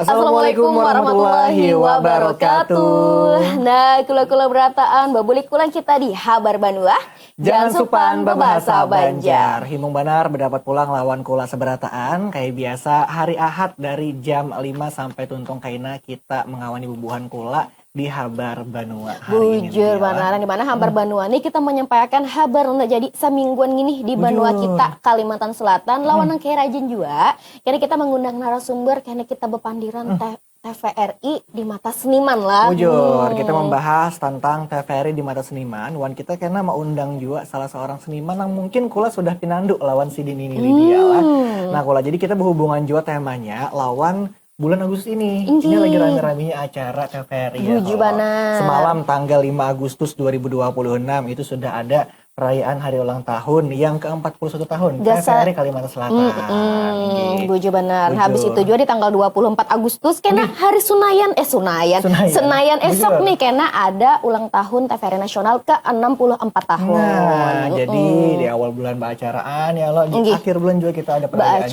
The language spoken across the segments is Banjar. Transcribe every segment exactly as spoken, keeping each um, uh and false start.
Assalamualaikum warahmatullahi wabarakatuh. Nah, kula-kula berataan, babulik pulang kita di Habar Banua. Jangan supan babahasa Banjar. Himung banar, berdapat pulang lawan kula seberataan. Kayak biasa, hari Ahad dari jam lima sampai tuntung kaina kita mengawani bubuhan kula di Habar Banua hari ini. Bujur banar, di mana Habar Banua ni kita menyampaikan habar nang terjadi semingguan ngini di banua kita, Kalimantan Selatan. Lawan nang kayak rajin jua, kena kita mengundang narasumber, kena kita bepandiran teh T V R I di mata seniman lah. Bujur, kita membahas tentang T V R I di mata seniman, wan kita kena maundang jua salah seorang seniman yang mungkin kula sudah pinandu lawan si Dini ini, Lydia lah. Nah, kula jadi kita berhubungan jua temanya lawan bulan Agustus ini. Ini lagi rame-ramenya acara T V R I ya. Bujur banar. Semalam tanggal lima Agustus dua ribu dua puluh enam itu sudah ada perayaan hari ulang tahun yang ke empat puluh satu tahun Gasan. T V R I Kalimantan Selatan. Mm-mm, bujur banar. Habis itu juga di tanggal dua puluh empat Agustus kena hari Sunayan, eh Sunayan, Senayan esok nih kena ada ulang tahun T V R I Nasional ke enam puluh empat tahun. Nah, jadi di awal bulan baacaraan ya lo, di akhir bulan juga kita ada perayaan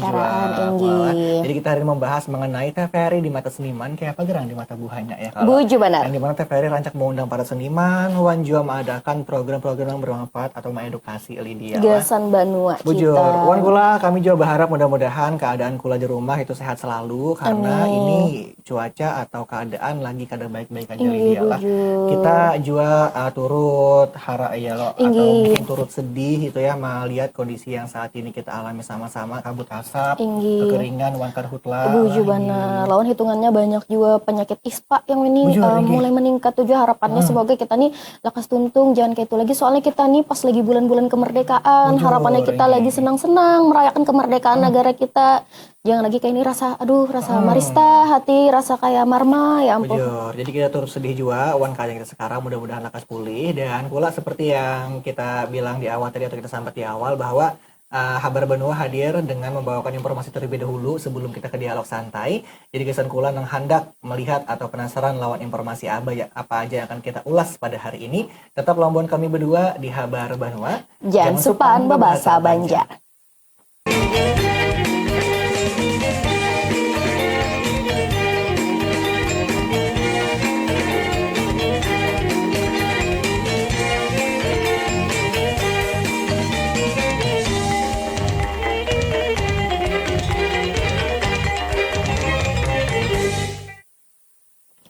jua. Jadi kita hari ini membahas mengenai T V R I di mata seniman, kayak apa gerang di mata buhanya ya kalau. Bujur banar. Yang dimana T V R I rancak mengundang para seniman, wan juga mengadakan program-program yang bermanfaat atau mengedukasi, Lydia lah. Gasan banua kita. Bujur. Wan kula, kami juga berharap mudah-mudahan keadaan kula di rumah itu sehat selalu, karena ini cuaca atau keadaan lagi kada baik-baik aja, Lydia lah. Kita juga uh, turut harap ya lo, atau mungkin turut sedih gitu ya melihat kondisi yang saat ini kita alami sama-sama, kabut asap, kekeringan, wan karhutla. Bujur banar. Lawan hitungannya banyak juga penyakit ispa yang ini mulai meningkat tuh juga. Harapannya semoga kita nih lakas tuntung, jangan kayak itu lagi. Soalnya kita nih pas lagi bulan-bulan kemerdekaan, harapannya kita lagi senang-senang merayakan kemerdekaan negara kita. Jangan lagi kayak ini rasa, aduh, rasa marista hati, rasa kayak marma, ya ampun. Bujur. Jadi kita turut sedih juga wan keadaan kita sekarang, mudah-mudahan lakas pulih. Dan pula seperti yang kita bilang di awal tadi atau kita sambat di awal bahwa uh, Habar Banua hadir dengan membawakan informasi terlebih dahulu sebelum kita ke dialog santai. Jadi gasan kula nang handak melihat atau penasaran lawan informasi apa, ya, apa aja yang akan kita ulas pada hari ini, tetap lawan kami berdua di Habar Banua. Jangan supan babahasa Banjar.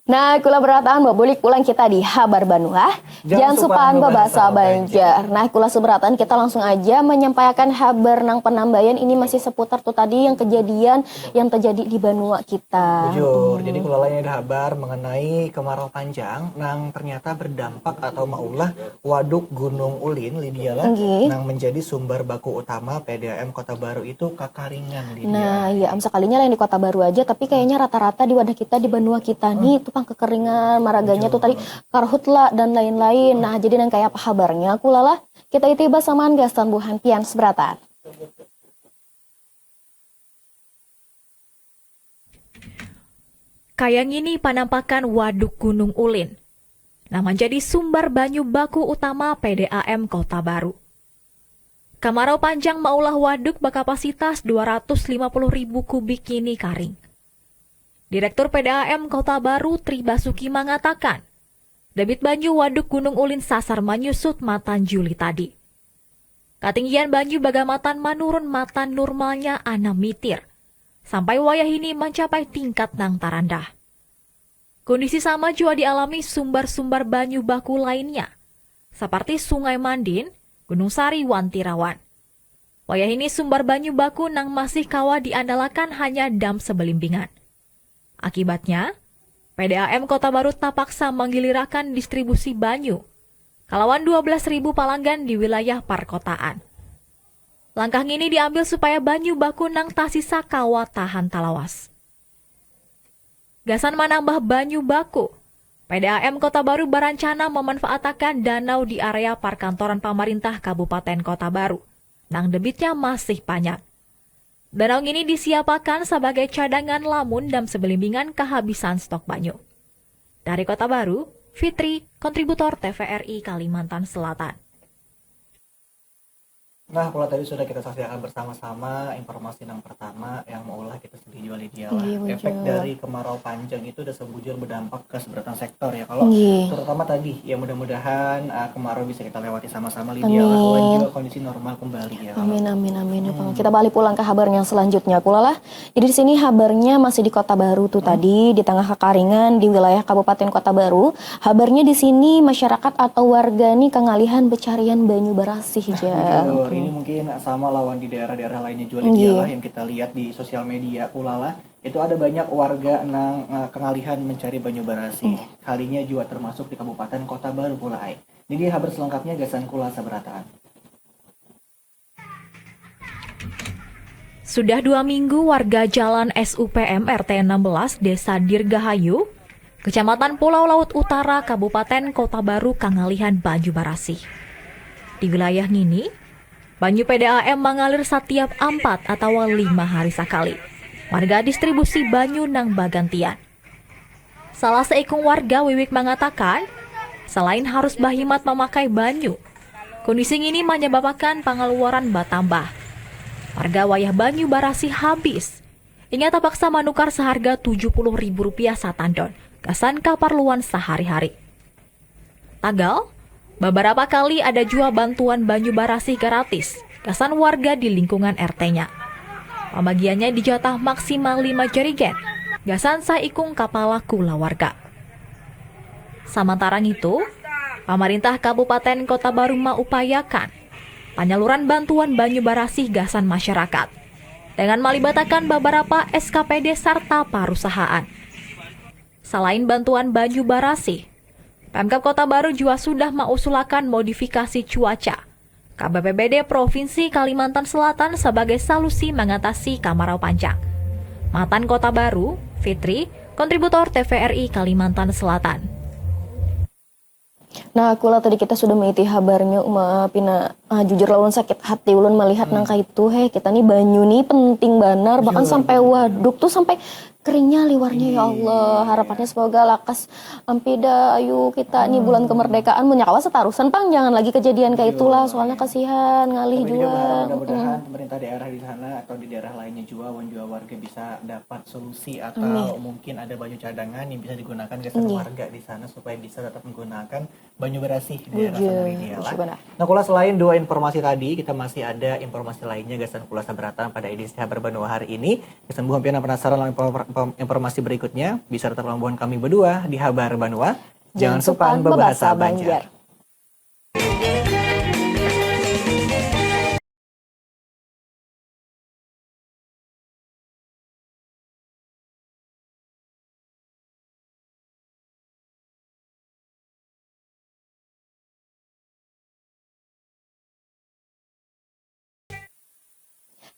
Nah, kula berataan babulik pulang kita di Habar Banua. Jangan supan babahasa Banjar. Nah, kula seberataan kita langsung aja menyampaikan habar nang penambayan ini masih seputar tuh tadi yang kejadian yang terjadi di banua kita. Bujur. Jadi kula lain ada habar mengenai kemarau panjang nang ternyata berdampak atau maulah Waduk Gunung Ulin, Lydia lah, nang menjadi sumber baku utama P D A M Kota Baru itu kakaringan, Lydia. Nah, iya, am sekalinya lain di Kota Baru aja, tapi kayaknya rata-rata di wadah kita, di banua kita nih, itu pang kekeringan, maraganya tuh tadi karhutla dan lain-lain. Nah, jadi nang kayak apa habarnya, kula lah, kita itu iba samaan gasan buhan pian seberataan. Kaya ngini panampakan Waduk Gunung Ulin, nang manjadi sumbar banyu baku utama P D A M Kota Baru. Kamarau panjang maulah waduk bakapasitas dua ratus lima puluh ribu kubik ngini karing. Direktur P D A M Kota Baru, Tri Basuki, mangatakan, debit banyu Waduk Gunung Ulin sasar manyusut matan Juli tadi. Katinggian banyu bagamatan manurun matan nurmalnya anam mitir, sampai wayah ini mancapai tingkat nang tarandah. Kondisi sama jua dialami sumbar-sumbar banyu baku lainnya, saparti Sungai Mandin, Gunung Sari, wan Tirawan. Wayah ini sumbar banyu baku nang masih kawa diandalakan hanya dam sebelimbingan. Akibatnya, P D A M Kota Baru tapaksa manggilirakan distribusi banyu kalawan dua belas ribu palanggan di wilayah parkotaan. Langkah ngini diambil supaya banyu baku nang tasisa kawa tahan talawas. Gasan manambah banyu baku, P D A M Kota Baru barancana mamanfaatakan danau di area parkantoran pamarintah Kabupaten Kota Baru, nang debitnya masih panjang. Danau ngini disiapakan sabagai cadangan lamun dam sebelimbingan kahabisan stok banyu. Dari Kota Baru, Fitri, kontributor T V R I Kalimantan Selatan. Nah, kalau tadi sudah kita saksikan bersama-sama informasi yang pertama yang maulah kita sedih jual dia lah. Iya, efek bujur. Dari kemarau panjang itu udah sebujur berdampak ke seberatan sektor ya. Kalau iya. Terutama tadi ya mudah-mudahan uh, kemarau bisa kita lewati sama-sama Lydia lah. Amin. Juga kondisi normal kembali ya. Amin, amin, amin. Ya, hmm. Kita balik pulang ke habar yang selanjutnya. Kulalah. Jadi di sini habarnya masih di Kota Baru tuh hmm. Tadi di tengah kekaringan di wilayah Kabupaten Kota Baru. Habarnya di sini masyarakat atau warga nih kengalihan becarian banyu barasih aja. Ini mungkin sama lawan di daerah-daerah lainnya juga iya. Yang kita lihat di sosial media Kulalah itu ada banyak warga nang uh, kengalihan mencari banyu barasih. Hmm. Kalinya juga termasuk di Kabupaten Kota Baru Kulalah. Jadi habar selengkapnya gasan Kula sabarataan. Sudah dua minggu warga Jalan S U P M R T enam belas Desa Dirgahayu, Kecamatan Pulau Laut Utara, Kabupaten Kota Baru kangalihan banyu barasih. Di wilayah ngini, banyu P D A M mangalir satiap ampat atawa lima hari sakali. Warga distribusi banyu nang bagantian. Salah seikung warga Wiwik mangatakan, selain harus bahimat mamakai banyu, kondisi ngini manyababakan pangaluaran batambah. Warga wayah banyu barasih habis, inya tapaksa manukar saharga tujuh puluh ribu rupiah satandon gasan kaparluan sahari-hari. Tagal, babarapa kali ada jua bantuan banyu barasih garatis gasan warga di lingkungan R T-nya. Pambagiannya dijatah maksimal lima jerigen gasan saikung kapala kulawarga. Samantara ngitu, pamarintah Kabupaten Kota Baru maupayakan panyaluran bantuan banyu barasih gasan masyarakat dengan malibatakan babarapa S K P D sarta parusahaan. Salain bantuan banyu barasih, Pemkab Kota Baru jua sudah mausulakan modifikasi cuaca ka B P B D Provinsi Kalimantan Selatan sabagai salusi mangatasi kamarau panjang. Matan Kota Baru, Fitri, kontributor T V R I Kalimantan Selatan. Nah, aku lah tadi kita sudah mengiti habarnya uma pina ah, jujur lah ulun sakit hati ulun melihat hmm. Nang kaitu heh kita nih banyu nih penting banar bahkan sampai waduk tuh sampai keringnya liwarnya ya Allah harapannya semoga lakas ampida ayu kita nih bulan kemerdekaan munnya kawa setarusan pang jangan lagi kejadian kayak itulah soalnya kasihan ngalih juga mudah-mudahan pemerintah daerah di sana atau di daerah lainnya juga wan juga warga bisa dapat solusi atau mungkin ada banyu cadangan yang bisa digunakan ke warga di sana supaya bisa tetap menggunakan banyu barasih di daerah sana ini ya lah. Nah, kula selain dua informasi tadi, kita masih ada informasi lainnya gasan kula sabarataan pada edisi Habar Banua hari ini. Gasan buhan pian penasaran lawan informasi berikutnya, bisa tetap lawan buhan kami berdua di Habar Banua. Jangan supan bebahasa Banjar.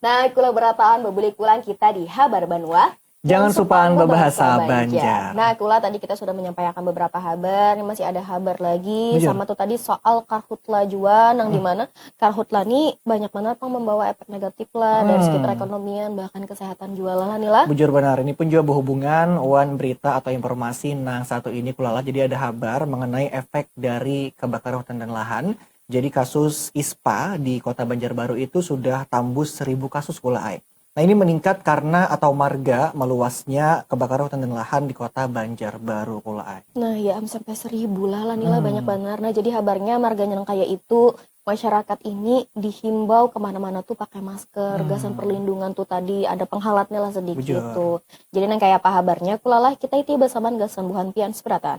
Nah, kula berataan bebulik pulang kita di Habar Banua. Jangan supan bebahasa Banjar. Nah, kula tadi kita sudah menyampaikan beberapa habar, ini masih ada habar lagi sama tuh tadi soal karhutla jua nang dimana karhutla ni banyak banar pang membawa efek negatif lah dari segi perekonomian bahkan kesehatan jua lah nih lah. Bujur banar, ini pun jua berhubungan wan berita atau informasi nang satu ini kula lah. Jadi ada habar mengenai efek dari kebakaran hutan dan lahan. Jadi kasus ispa di Kota Banjarbaru itu sudah tambus seribu kasus kula ai. Nah, ini meningkat karena atau marga meluasnya kebakaran hutan dan lahan di kota Banjarbaru kula ai. Nah, ya am sampai seribu lah lah nila hmm. Banyak banar. Nah, jadi habarnya marganya nang kaya itu masyarakat ini dihimbau kemana-mana tuh pakai masker, hmm. Gasan perlindungan tuh tadi ada penghalatnya lah sedikit Bujur. Tuh. Jadi nang kaya apa habarnya kula lah kita itu bersama gasan buhan pian seberatan.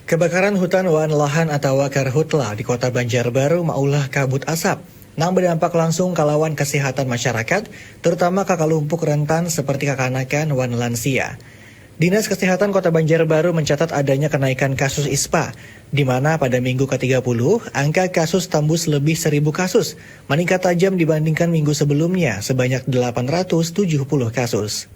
Kebakaran hutan wan lahan atawa karhutla di Kota Banjarbaru maulah kabut asap nang berdampak langsung kalawan kesehatan masyarakat, terutama ka kalumpuk rentan seperti kakanakan wan lansia. Dinas Kesehatan Kota Banjarbaru mencatat adanya kenaikan kasus ispa, di mana pada minggu ke tiga puluh, angka kasus tembus lebih seribu kasus, meningkat tajam dibandingkan minggu sebelumnya sebanyak delapan ratus tujuh puluh kasus.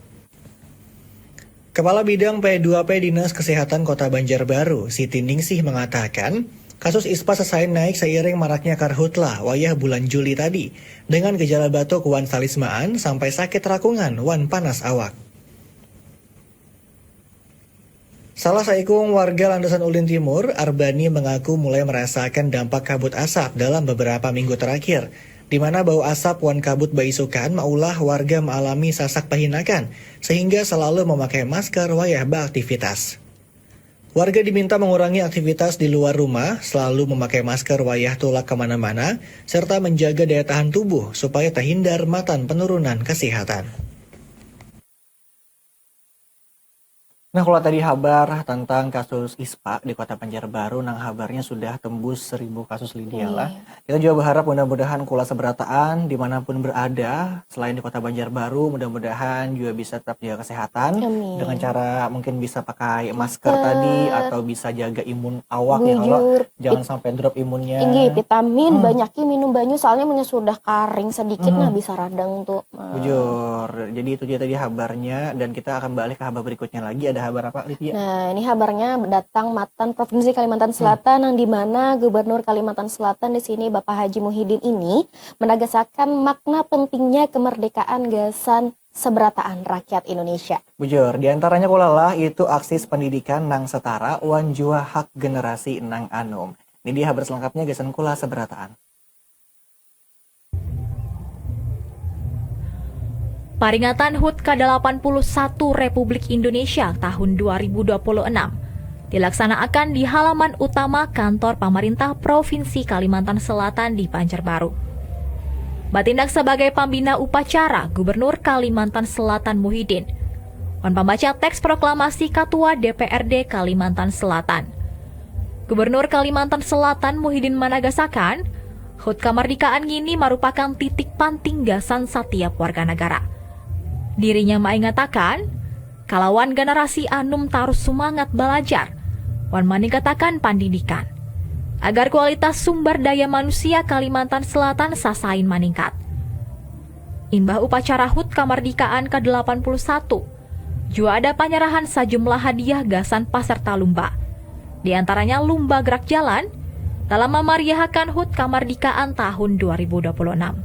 Kepala Bidang P dua P Dinas Kesehatan Kota Banjarbaru, Siti Ningsih mengatakan, kasus ispa sesain naik seiring maraknya karhutla wayah bulan Juli tadi, dengan gejala batuk wan salismaan sampai sakit rakungan wan panas awak. Salah saikung warga Landasan Ulin Timur, Arbani, mengaku mulai merasakan dampak kabut asap dalam beberapa minggu terakhir, di mana bau asap wan kabut baisukan maulah warga mengalami sasak pahinakan, sehingga selalu memakai masker wayah beraktivitas. Warga diminta mengurangi aktivitas di luar rumah, selalu memakai masker wayah tulak kemana-mana, serta menjaga daya tahan tubuh supaya terhindar matan penurunan kesehatan. Nah, kalau tadi habar tentang kasus ispa di Kota Banjarbaru, nang habarnya sudah tembus seribu kasus, Lydia lah. Iya. Kita juga berharap mudah-mudahan kula seberataan dimanapun berada, selain di Kota Banjarbaru, mudah-mudahan juga bisa tetap jaga kesehatan. Amin. Dengan cara mungkin bisa pakai masker. Masker. Tadi, atau bisa jaga imun awak ya, kalau bujur, jangan pit- sampai drop imunnya. Inggih, vitamin, hmm, banyak ki minum banyu, soalnya munnya sudah karing sedikit, hmm, nah, bisa radang tuh. Bujur. Jadi itu dia tadi habarnya, dan kita akan balik ke habar berikutnya lagi. Ada habar apa, Lydia? Nah, ini habarnya datang matan Provinsi Kalimantan Selatan, yang dimana Gubernur Kalimantan Selatan di sini, Bapak Haji Muhyiddin ini, menegaskan makna pentingnya kemerdekaan gasan seberataan rakyat Indonesia. Bujur, diantaranya kulalah itu akses pendidikan nang setara wan jua hak generasi nang anum. Ini dia habar selengkapnya gasan kula seberataan. Paringatan hut kadalapan puluh satu Republik Indonesia tahun dua ribu dua puluh enam dilaksanaakan di halaman utama kantor pamarintah Provinsi Kalimantan Selatan di Banjarbaru. Batindak sabagai pambina upacara, Gubernur Kalimantan Selatan Muhyiddin wan pambaca teks proklamasi Katua D P R D Kalimantan Selatan. Gubernur Kalimantan Selatan Muhyiddin managasakan, hut kamardikaan ngini marupakan titik panting gasan satiap warga nagara. Dirinya maingatakan, kalawan ganarasi anum tarus sumangat balajar wan maningkatakan pandidikan, agar kualitas sumbar daya manusia Kalimantan Selatan sasain maningkat. Imbah upacara hut kamardikaan kadalapan puluh satu, jua ada panyarahan sajumlah hadiah gasan paserta lumba. Di antaranya lumba gerak jalan dalam mamariahakan hut kamardikaan tahun dua ribu dua puluh enam.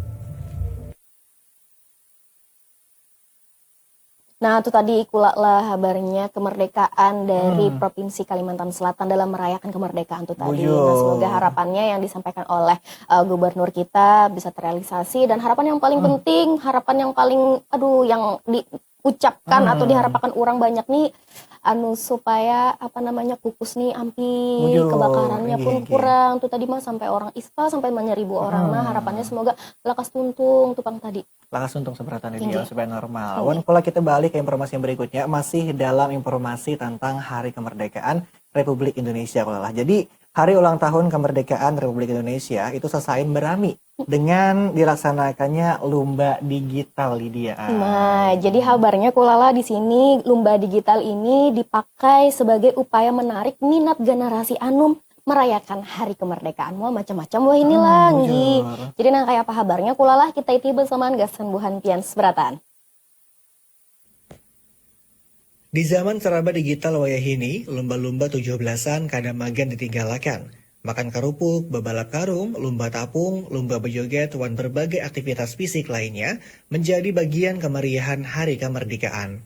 Nah, tu tadi kula lah habarnya kemerdekaan dari, hmm, Provinsi Kalimantan Selatan dalam merayakan kemerdekaan tu tadi. Nah, bujur, semoga harapannya yang disampaikan oleh, eh, gubernur kita bisa terrealisasi, dan harapan yang paling, hmm, penting, harapan yang paling, aduh, yang diucapkan, hmm, atau diharapkan orang banyak nih, anu, supaya, apa namanya, kukus nih ampih, bujur, kebakarannya pun, inggih, inggih, kurang. Tu tadi mah sampai orang ispa, sampai menyeribu orang. Nah, hmm, harapannya semoga lakas tuntung tu pang tadi. Lakas tuntung seberataan, Lydia, inggih, supaya normal. Inggih. Wan, kula kita balik ke informasi yang berikutnya, masih dalam informasi tentang Hari Kemerdekaan Republik Indonesia, kulalah. Jadi, hari ulang tahun kemerdekaan Republik Indonesia itu sasain berami dengan dilaksanakannya lumba digital, Lydia. Nah, jadi habarnya kulalah di sini, lumba digital ini dipakai sebagai upaya menarik minat generasi anum merayakan Hari Kemerdekaan. Wah, macam-macam wah ini, hmm, lah, nggih, bujur. Jadi, nang kaya apa habarnya, kulalah kita iti bersamaan gasan buhan pian seberataan. Di zaman serba digital wayahini, lumba-lumba tujuh belasan kada magan ditinggalakan. Makan karupuk, babalap karung, lumba tapung, lumba bejoget, wan berbagai aktivitas fisik lainnya menjadi bagian kemeriahan Hari Kemerdekaan.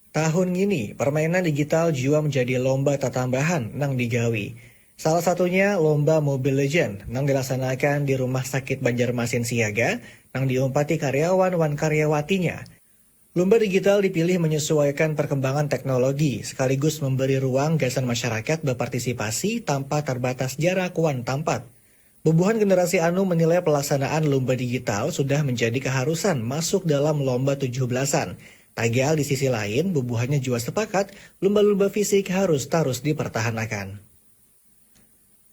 Tahun ngini, permainan digital jua menjadi lomba tatambahan nang digawi. Salah satunya lomba Mobile Legend nang dilaksanakan di Rumah Sakit Banjarmasin Siaga nang diumpati karyawan wan karyawatinya. Lumba digital dipilih menyesuaikan perkembangan teknologi sekaligus memberi ruang gasan masyarakat berpartisipasi tanpa terbatas jarak wan tampat. Bubuhan generasi anu menilai pelaksanaan lumba digital sudah menjadi keharusan masuk dalam lomba tujuh belasan. Tagal di sisi lain, bubuhannya jua sepakat lumba-lumba fisik harus tarus dipertahanakan.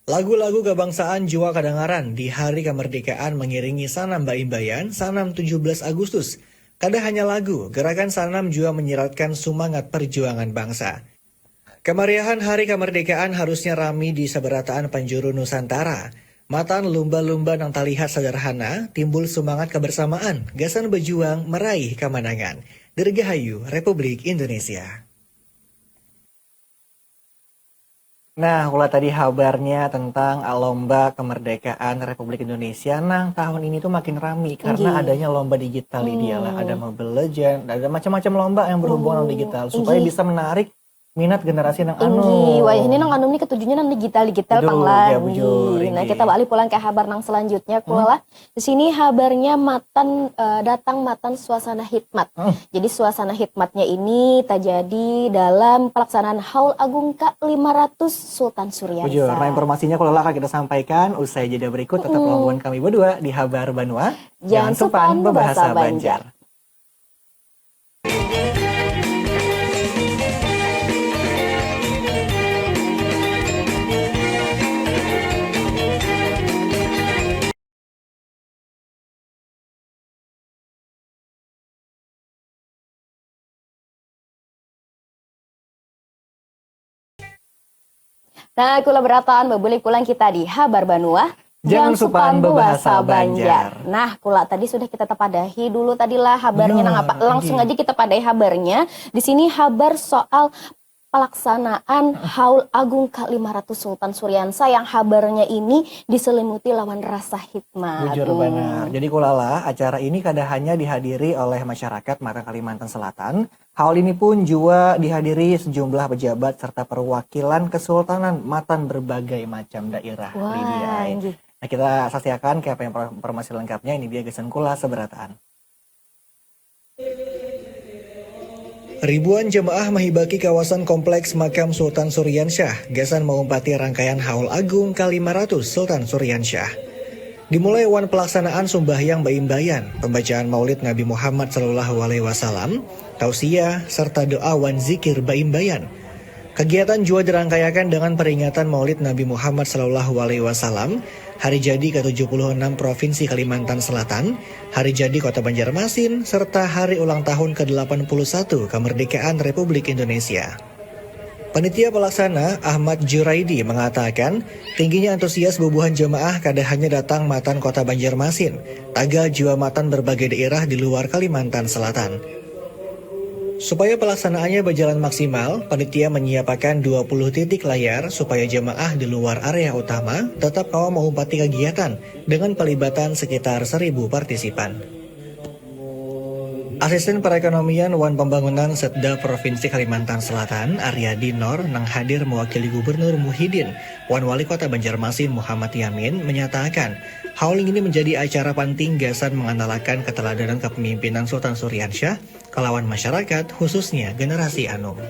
Lagu-lagu kebangsaan jua kadangaran di Hari Kemerdekaan mengiringi sanam baimbayan, sanam tujuh belas Agustus. Kada hanya lagu, gerakan sanam jua menyiratkan sumangat perjuangan bangsa. Kemariahan Hari Kemerdekaan harusnya rami di sabarataan panjuru Nusantara. Matan lumba-lumba nang talihat sederhana, timbul sumangat kebersamaan gasan bejuang meraih kamanangan. Dirgahayu Republik Indonesia. Nah, ulah tadi habarnya tentang lomba kemerdekaan Republik Indonesia nang tahun ini tuh makin rami karena adanya lomba digital, Lydia lah. Ada Mobile Legend, ada macam-macam lomba yang berhubungan dengan digital supaya bisa menarik minat generasi nang anu. Wah, ini nang anu nih ketujuhnya nang digital-digital pang lah. Nah, kita balik pulang ke habar nang selanjutnya, Kula lah. Di sini habarnya matan, eh, datang matan suasana hikmat. Jadi suasana hikmatnya ini terjadi dalam pelaksanaan Haul Agung ke lima ratus Sultan Surya. Bujur. Nah, informasinya Kula lah akan kita sampaikan usai jeda berikut. Tetap lawan kami berdua di Habar Banua. Jangan supan bebahasa Banjar. Nah, Kula berataan, babulik pulang kita di Habar Banua. Jangan supan bebahasa Banjar. Nah, Kula, tadi sudah kita tepadahi dulu tadi lah habarnya nang apa. Langsung aja kita padahi habarnya. Di sini habar soal pelaksanaan Haul Agung ke lima ratus Sultan Suriansa yang habarnya ini diselimuti lawan rasa hikmat. Bujur banar. Jadi Kula lah, acara ini kada hanya dihadiri oleh masyarakat matan Kalimantan Selatan, haul ini pun jua dihadiri sejumlah pejabat serta perwakilan kesultanan matan berbagai macam daerah. Wah, Lydia, eh. Nah, kita saksiakan kaya apa informasi lengkapnya, ini dia gasan Kula seberataan. Ribuan jemaah mahibaki kawasan kompleks makam Sultan Suriansyah gasan maumpati rangkaian Haul Agung ke lima ratus Sultan Suriansyah. Dimulai wan pelaksanaan sumbahyang baimbayan, pembacaan Maulid Nabi Muhammad sallallahu alaihi wasallam, tausiah, serta doa wan zikir baimbayan. Kegiatan jua dirangkayakan dengan peringatan Maulid Nabi Muhammad sallallahu alaihi wasallam, Hari Jadi ke tujuh puluh enam Provinsi Kalimantan Selatan, Hari Jadi Kota Banjarmasin, serta hari ulang tahun ke delapan puluh satu Kemerdekaan Republik Indonesia. Panitia pelaksana Ahmad Juraidi mengatakan, tingginya antusias bubuhan jemaah kada hanya datang matan Kota Banjarmasin, tagal jua matan berbagai daerah di luar Kalimantan Selatan. Supaya pelaksanaannya berjalan maksimal, panitia menyiapakan dua puluh titik layar supaya jemaah di luar area utama tetap kawa maumpati kegiatan dengan pelibatan sekitar seribu partisipan. Asisten Perekonomian wan Pembangunan Setda Provinsi Kalimantan Selatan, Aryadi Nor, nang hadir mewakili Gubernur Muhyiddin wan Wali Kota Banjarmasin Muhammad Yamin, menyatakan, haul ini menjadi acara penting gasan mengenalakan keteladanan kepemimpinan Sultan Suriansyah kalawan masyarakat, khususnya generasi anum.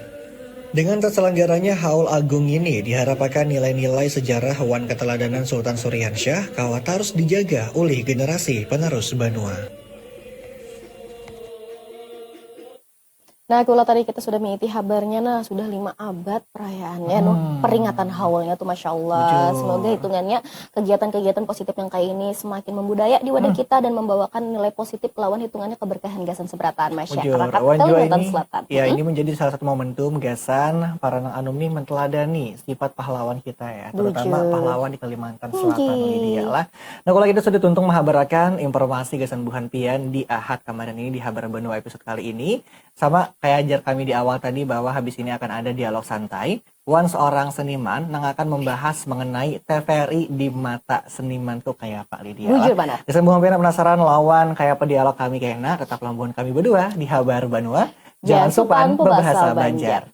Dengan terselenggaranya Haul Agung ini, diharapakan nilai-nilai sejarah wan keteladanan Sultan Suriansyah kawa tarus dijaga ulih generasi penerus banua. Nah, Kula, tadi kita sudah mengikuti habarnya, nah, sudah lima abad perayaannya, nuh, peringatan haulnya tuh, Masya Allah. Semoga hitungannya kegiatan-kegiatan positif yang kayak ini semakin membudaya di wadah kita dan membawakan nilai positif lawan hitungannya keberkahan gasan seberataan masyarakat Kalimantan Selatan. Ya, ini menjadi salah satu momentum gasan para nang anum nih menteladani sifat pahlawan kita ya, terutama pahlawan di Kalimantan Selatan, Lydia lah. Nah, kalau kita sudah tuntung menghabarakan informasi gasan buhan pian di Ahad kemarin ini di Habar Banua episode kali ini, sama kayak ajar kami di awal tadi bahwa habis ini akan ada dialog santai wan seorang seniman nang akan membahas mengenai T V R I di mata seniman tuh kayak apa, Lydia. Bujur banar. Jadi semua pian penasaran lawan kayak apa dialog kami kena, tetap lawan kami berdua di Habar Banua. Jangan supan bebahasa Banjar.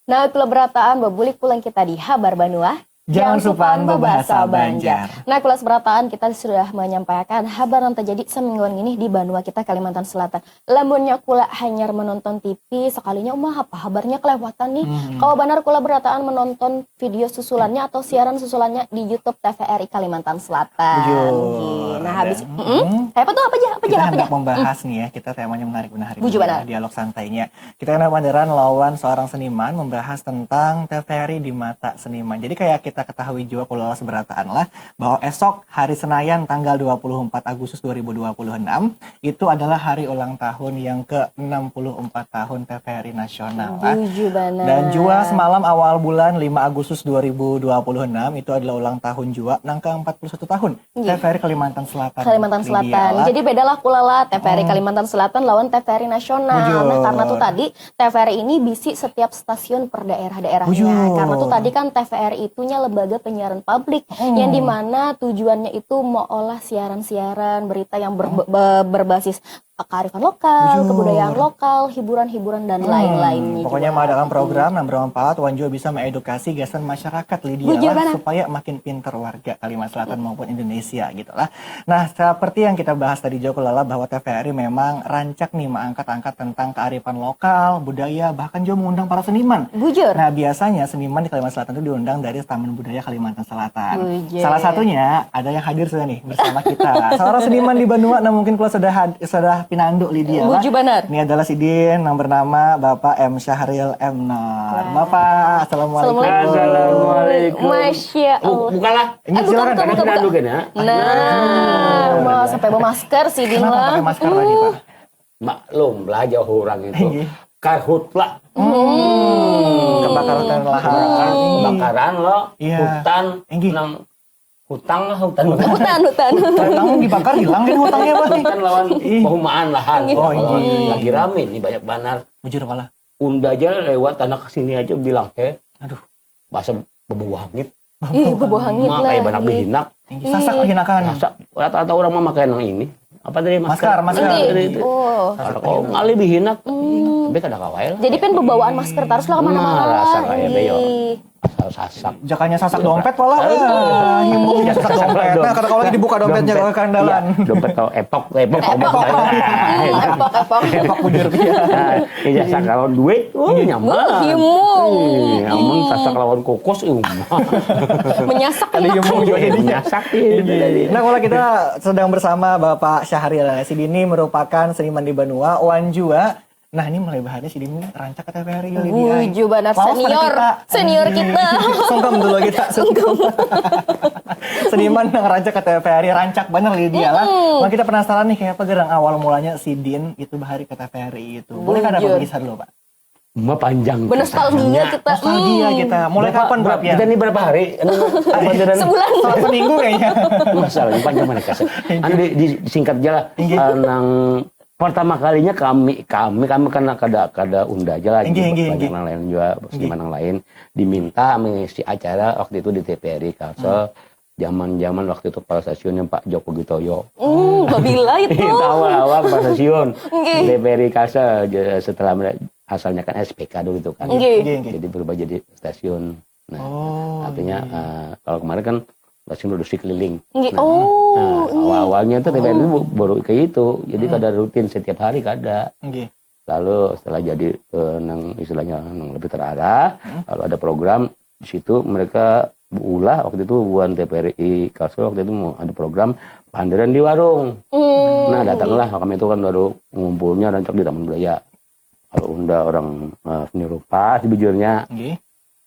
Nah, Kula berataan, babulik pulang kita di Habar Banua. Jangan supan bebahasa Banjar. Nah, Kula seberataan, kita sudah menyampaikan habar yang terjadi semingguan ini di banua kita Kalimantan Selatan. Lamunnya Kula hanyar menonton T V, sekalinya uma apa habarnya kelewatan nih. Kalau benar Kula berataan menonton video susulannya atau siaran susulannya di YouTube T V R I Kalimantan Selatan. Bujur. Nah, habis, mm-mm. Kayak apa tuh? Apa aja? Apa aja? Kita apa aja? Hendak membahas nih ya, kita temanya menarik benar hari ini. Bujur ya, benar. Dialog santainya. Kita hendak panderan lawan seorang seniman membahas tentang T V R I di mata seniman. Jadi kayak kita ketahui jua, Kulala, seberataan lah, bahwa esok hari Senayan tanggal dua puluh empat Agustus dua ribu dua puluh enam itu adalah hari ulang tahun yang ke enam puluh empat tahun T V R I nasional lah. Tujuh banar. Dan jua semalam awal bulan lima Agustus dua ribu dua puluh enam itu adalah ulang tahun jua nang ke empat puluh satu tahun Iya. T V R I Kalimantan Selatan. Kalimantan Lydia Selatan. lah. Jadi bedalah Kulala T V R I Kalimantan Selatan lawan T V R I nasional. Bujur. Nah, karena tuh tadi T V R I ini bisi setiap stasiun per daerah-daerahnya. Bujur. Karena tuh tadi kan T V R I itunya lembaga penyiaran publik yang dimana tujuannya itu mengolah siaran-siaran berita yang ber- be- berbasis kearifan lokal, Bujur. kebudayaan lokal, hiburan-hiburan dan lain-lainnya. Pokoknya juga. Mengadakan program nang bermanfaat wan jua bisa mengedukasi gasan masyarakat, Lydia, Bujur lah, banar. Supaya makin pinter warga Kalimantan Selatan maupun Indonesia gitu lah. Nah, seperti yang kita bahas tadi jua, Kulala, bahwa T V R I memang rancak nih mengangkat-angkat tentang kearifan lokal, budaya, bahkan juga mengundang para seniman. Bujur. Nah, biasanya seniman di Kalimantan Selatan itu diundang dari Taman Budaya Kalimantan Selatan. Bujur. Salah satunya ada yang hadir sudah nih bersama kita. Seorang seniman di Banua, nah mungkin kalau sudah had- sudah pinandu, Lydia lah. Bujur banar. Ini adalah sidin yang bernama Bapak M Syahril M Nur. Bapak, assalamualaikum. Assalamualaikum. Assalamualaikum. Masya Bu- Allah. Bukalah. Ini Eh, buka, silakan, buka, ada buka, pinandu buka. kan ya? Nah, mau sampai bawa masker sidin Kenapa lah. Pakai masker tadi, Pak? Maklum lah jauh orang itu. Iya. Karhutla. Kebakaran lahan. Kebakaran lo, Iya. Hutan, Inggih. Nang hutang lah, hutan. Hutan, hutan. Hutang dibakar, hilang kan hutangnya, Pak? Hutan lawan Ih. perumahan lahan. Oh, iya. Lagi rame ini, banyak banar. Bujur, Pak lah. Unda aja lewat tanah kesini aja bilang, "Heh, Aduh. Bahasa bebau hangit." Ih, bebau hangit Mak lah. kayak banak bihinak. Sasak, hinakan. Sasak, rata-rata orang memakai nang ini. Apa tadi, Masker, masker. Tadi Inggih. itu. Oh. Kalau kau ngalih bihinak, beda kada kawa lah. Jadi pin bebawaan masker terus lah kemana-mana Nah, lah. rasa kayak Inggih. beyo. Asal sasak. Jakanya sasak dompet, Pak lah. Ah, himbung, ya, sasak dompet. Nah, kada kawa lagi dibuka dompetnya, Dompet. Ke kandalan. Iya, dompet kau epok, epok, epok. Epok, epok. Epok, bujur. Nah, iya, sasak lawan duit, oh, nyaman. Wah, himbung. Iya, amun sasak lawan kokos, umah. Menyasak Ada enak. himbung juga ini. Menyasak, iya, itu tadi. Nah, kalau kita sedang bersama Bapak Syahril, sidin ni merupakan seniman di Banua, wan jua. Nah, ini mulai bahari sidin ni rancak ke T V R I, Lydia. Bujur banar, Lawas pada senior. kita. Senior kita. Sungkem dulu kita. Sungkem. Seniman yang rancak ke T V R I, rancak banar, Lydia lah. Nah, kita penasaran nih, kayak apa gerang awal mulanya sidin itu bahari ke T V R I itu. Boleh kada Bujur. berkisah dulu, Pak? Cuma panjang. Bernostalgia kisahnya. Kita. Nostalgia kita. Mulai Berapa- kapan, berapa- Pak Pian? Kita ini berapa hari? Anu, apa, Selama seminggu kayaknya. Masalah ini panjang mana kasih. Anu di, di, singkat aja lah. Inggih. Eh, nang pertama kalinya kami kami kami kan kada kada Unda aja lah. Inggih, inggih, Banyak inggih. Nang lain juga, seniman nang lain diminta mengisi acara waktu itu di T V R I Kalsel. Zaman-zaman waktu itu kepala stasiunnya Pak Joko Gitoyo. Hmm, babila itu. Itu awal-awal kepala stasiun. Inggih. T V R I Kalsel, j- setelah mere- asalnya kan S P K dulu itu kan. Inggih. Inggih, inggih. Jadi berubah jadi stasiun. Nah, Oh, artinya eh, kalau kemarin kan stasiun produksi keliling. Inggih. Nah, Oh, nah, inggih. awal-awalnya itu T V R I itu baru kayak itu. Jadi kada rutin setiap hari kada. Inggih. Lalu setelah jadi eh, nang istilahnya nang lebih terarah, lalu ada program di situ mereka berulah waktu itu buan T V R I Kalsel waktu itu mau ada program panderan di warung. Hmm. Nah, datanglah kami itu kan baru ngumpulnya rancak di Taman Budaya. Kalau Unda orang eh, seni rupa sebujurnya Inggih.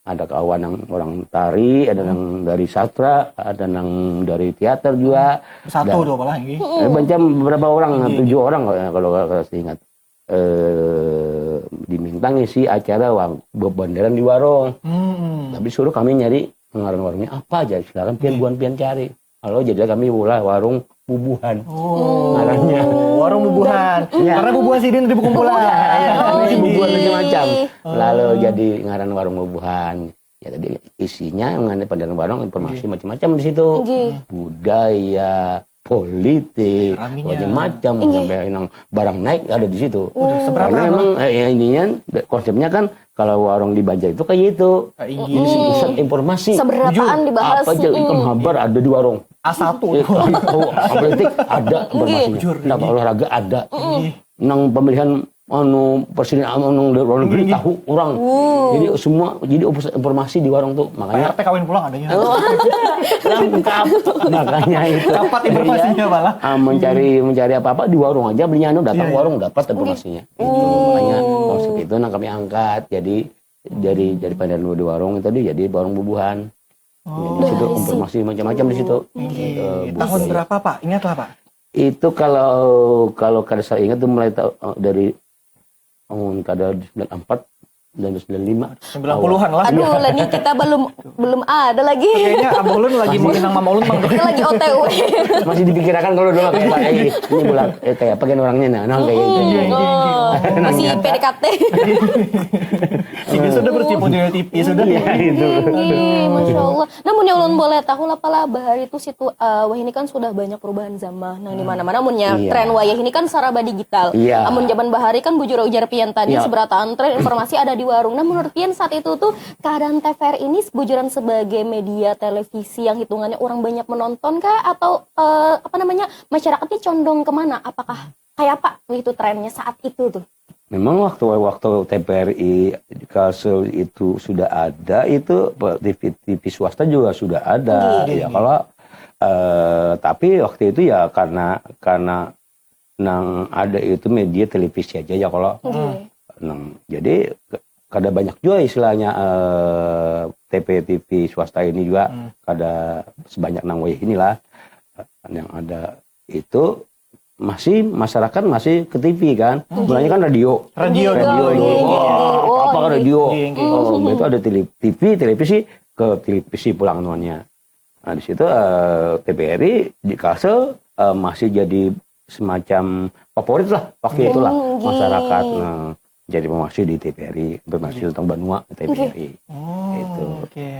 ada kawan yang orang tari, ada yang dari sastra, ada yang dari teater juga. Satu tuh, Pak lah, inggih. Eh, macam berapa orang, tujuh orang kalau kalau kalau saya ingat. Eh diminta ngisi acara wang bebanderan di warung. Hmm. Tapi suruh kami nyari ngaran warungnya apa aja, silakan pian buan pian cari. Lalu jadilah kami ulah warung bubuhan. Oh, Ngarannya. Warung bubuhan. Ya. Karena bubuhan sidin di kumpulan. Ini bubuhan macam-macam. Lalu jadi ngaran warung bubuhan. Ya tadi isinya mengenai panderan warung, informasi macam-macam di situ. Inggih. Budaya, politik, Raminya. macam-macam, sampai nang barang naik ada di situ. Udah, seberapa Karena lama? Emang eh, ya, intinya konsepnya kan kalau warung di Banjar itu kayak gitu. Kayak Ini pusat informasi. Seberataan Jujur, dibahas. Apa aja Mm. Ikam Habar ada di warung. A satu. Eh, oh, atletik ada informasinya. Jujur, Nah, ini. Olahraga ada. Nang pemilihan anu presiden anu nang dari luar negeri tahu orang. Jadi semua jadi opus- informasi di warung tuh. Makanya P R T kawin pulang adanya. lengkap. Makanya itu. Dapat informasinya malah. Ah, mencari mencari apa-apa di warung aja belinya anu datang Iya, iya. Warung dapat informasinya. Gitu. Makanya konsep itu nah kami angkat. Jadi dari dari panderan di warung itu jadi warung bubuhan. Di situ informasi macam-macam di situ. Tahun berapa Pak? Ingatlah Pak. Itu kalau kalau kada saya ingat tuh mulai tahu eh, dari tahun kada sembilan empat dan sembilan lima. Sembilan puluhan lah. Aduh, lah ini kita belum belum ada lagi. Kayaknya Abah Ulun lagi mau nang Mama Ulun mang. Kita lagi O T W. Masih dipikirakan kalau dulu kayak eh, ini bulan eh, kayak apa kan orangnya nah, nah kayak itu. Oh, masih P D K T. Sini sudah bersimpul di T V sudah. Ya itu. Tinggi, Masya Allah. Namun yang ulun boleh tahu lah pala bahari itu situ uh, wah ini kan sudah banyak perubahan zaman. Nah, di mana-mana munnya Iya. Tren wayah ini kan saraba digital. Iya. Amun zaman bahari kan bujur ujar pian tadi Iya. seberataan tren informasi ada di warung. Nah, menurut pian saat itu tuh keadaan T V R ini bujuran sebagai media televisi yang hitungannya orang banyak menonton kah atau uh, apa namanya masyarakat ini condong kemana? Apakah kayak apa itu trennya saat itu tuh? Memang waktu waktu T V R I Kalsel itu sudah ada itu T V T V swasta juga sudah ada Iya. Ya kalau eh, tapi waktu itu ya karena karena nang ada itu media televisi aja ya kalau Iya. nang jadi ke- kada banyak juga istilahnya eh, T V T V swasta ini juga kada sebanyak nang wayah inilah yang ada itu masih masyarakat masih ke T V kan mulanya kan radio Radio Iya, dulu. iya, iya, iya. Wah, apa apa kan radio Iya, iya. oh itu ada tele- T V televisi ke televisi pulang nuannya nah di situ eh, T V R I di Kalsel eh, masih jadi semacam favorit lah waktu itulah Hmm, iya. Masyarakat nah, jadi informasi di T V R I informasi tentang banua T V R I Oh, Itu. Oke.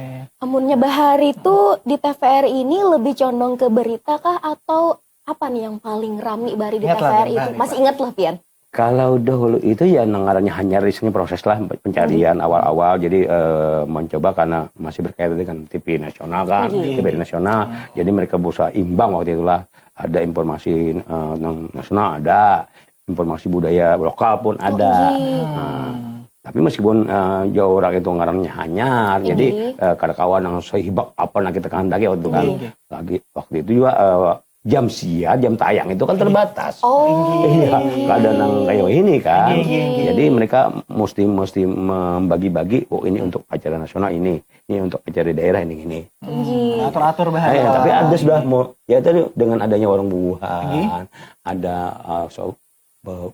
Amunnya bahari tuh di T V R ini lebih condong ke berita kah atau apa nih yang paling rami bahari di Ingat lah, T V R Bang, itu? bahari. Masih ingat lah pian? Kalau dahulu itu ya nengarannya hanya risetnya proses lah pencarian awal-awal jadi eh, mencoba karena masih berkaitan dengan T V nasional kan, Iya. T V nasional. Jadi mereka berusaha imbang waktu itulah ada informasi eh, nang nasional ada, informasi budaya lokal pun ada. Nah, tapi meskipun eh, jauh orang itu ngarannya hanyar, jadi eh, kada kawa nang sehibak apa nang kita kehendaki waktu itu kan. Iya. Lagi waktu itu juga eh, jam siar, jam tayang itu kan terbatas. Oh, Iya, kada nang kayak ini kan. Iya, iya, iya. Jadi mereka mesti mesti membagi-bagi, oh ini untuk acara nasional ini, ini untuk acara daerah ini ini. Iya. Atur-atur bahari. Eh, tapi ada sudah mau ya tadi dengan adanya warung bubuhan, ada uh, so, be,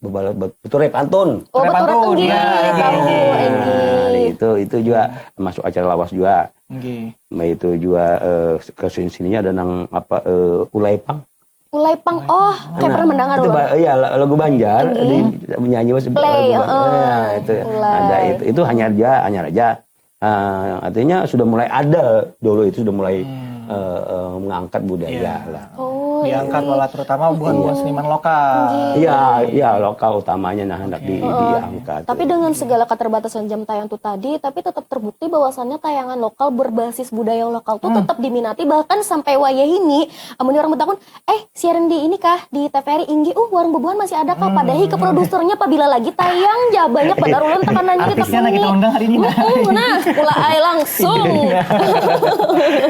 bebal- be, beturai pantun. Oh, betul Repantun, enggih, ya, tahu iya. enggih. Nah, itu itu juga masuk acara lawas juga. Nggih. Nah, itu juga eh, ke sini sininya ada nang apa eh, ulai pang. Ulai pang, oh, kayak pernah mendengar Itu loh. Ba- iya la- lagu Banjar di menyanyi masih Play, lagu Ba- heeh. Nah, itu Ulai. Ada itu itu hanyar aja, hanyar aja. Ah, artinya sudah mulai ada dulu itu sudah mulai eh, eh, mengangkat budaya lah. Oh, Diangkat malah terutama bubuhan-bubuhan seniman lokal. Iya, iya lokal utamanya nah hendak di, diangkat. Tapi dengan segala keterbatasan jam tayang tuh tadi, tapi tetap terbukti bahwasannya tayangan lokal berbasis budaya lokal tuh tetap diminati bahkan sampai wayah ini. Amun orang bertakun, eh siaran di ini kah di T V R I inggih, uh warung bubuhan masih ada kah? Padahi ke produsernya apabila lagi tayang ya banyak benar ulun tekanannya di Artisnya nah kita undang hari ini nah. Nah, mulai langsung.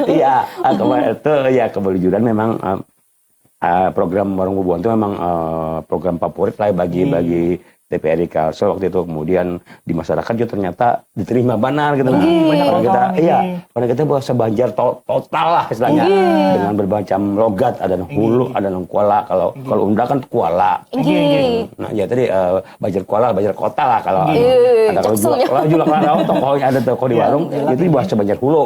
Iya, ah, kemarin itu ya kebelujuran memang ah, ah, program warung bubuhan itu memang ah, program favorit lah bagi bagi T V R I Kalsel waktu itu kemudian di masyarakat juga ternyata diterima benar gitu lah. Banyak Karena kita orang iya, ini. Karena kita bahasa Banjar to- total lah istilahnya dengan bermacam logat ada nang hulu, ada nang kuala kalau kalau unda kan kuala. Inggih. Nah, ya tadi eh, Banjar Kuala, Banjar Kota lah kalau Iya, ada kalau Jaksel juga ya. kalau juga kalau tokohnya ada toko di warung itu bahasa Banjar Hulu.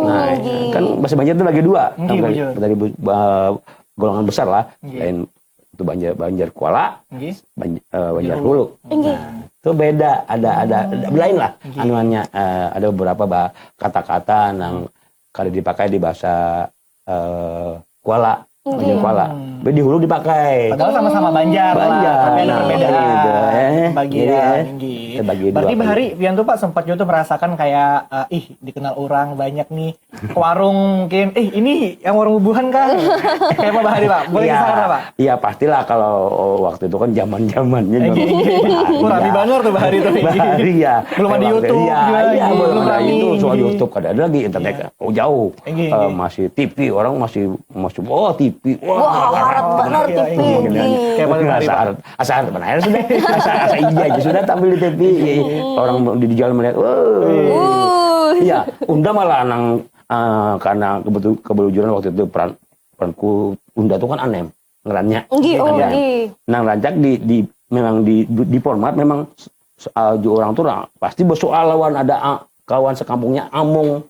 Nah, kan bahasa Banjar itu bagi dua. Nggih, Yang betul. Dari bu- ba- golongan besar lah. Lain itu Banjar Banjar Kuala, Nggih. Banj- eh, Banjar Hulu. Inggih. Itu beda, ada ada ada- lain lah. Anuannya eh, ada beberapa bah- kata-kata yang kada dipakai di bahasa eh, Kuala, Banjar Kuala. Tapi di hulu dipakai. Padahal sama-sama Banjar, lah, Banjar. tapi ada Nah, perbedaan gitu, eh. bagian. Jadi, eh, Nggih. terbagi dua Berarti kan. Bahari, pian tuh Pak sempat juga tuh merasakan kayak eh, ih dikenal orang banyak nih ke warung mungkin, eh ini yang warung bubuhan kah? Kayak apa Bahari Pak? Boleh Iya. Kisahkan Pak? Iya pastilah kalau oh, waktu itu kan zaman zamannya Iya, iya. Wah, rame banget tuh Bahari tuh. Bahari ya. Belum ada Waktu- YouTube Iya, juga, iya, iya, belum belum ada rame. YouTube, soal YouTube kada ada lagi internet. Oh jauh. Iya, Eh, iya. Masih T V, orang masih masih oh T V. Wah, harat benar T V. Kayak paling Bahari Pak. Asal asal mana ya sudah. Asal asal iya aja sudah tampil di T V. Orang di, di jalan melihat. Wah. Uh, Iya, unda malah nang eh, karena kebetul kebelujuran waktu itu peran peranku Unda tuh kan Anem ngerannya. Nggih, oh Anem. Nggih. Nang rancak di di memang di di format memang soal orang tuh orang pasti bersoal lawan ada a- kawan sekampungnya Amung.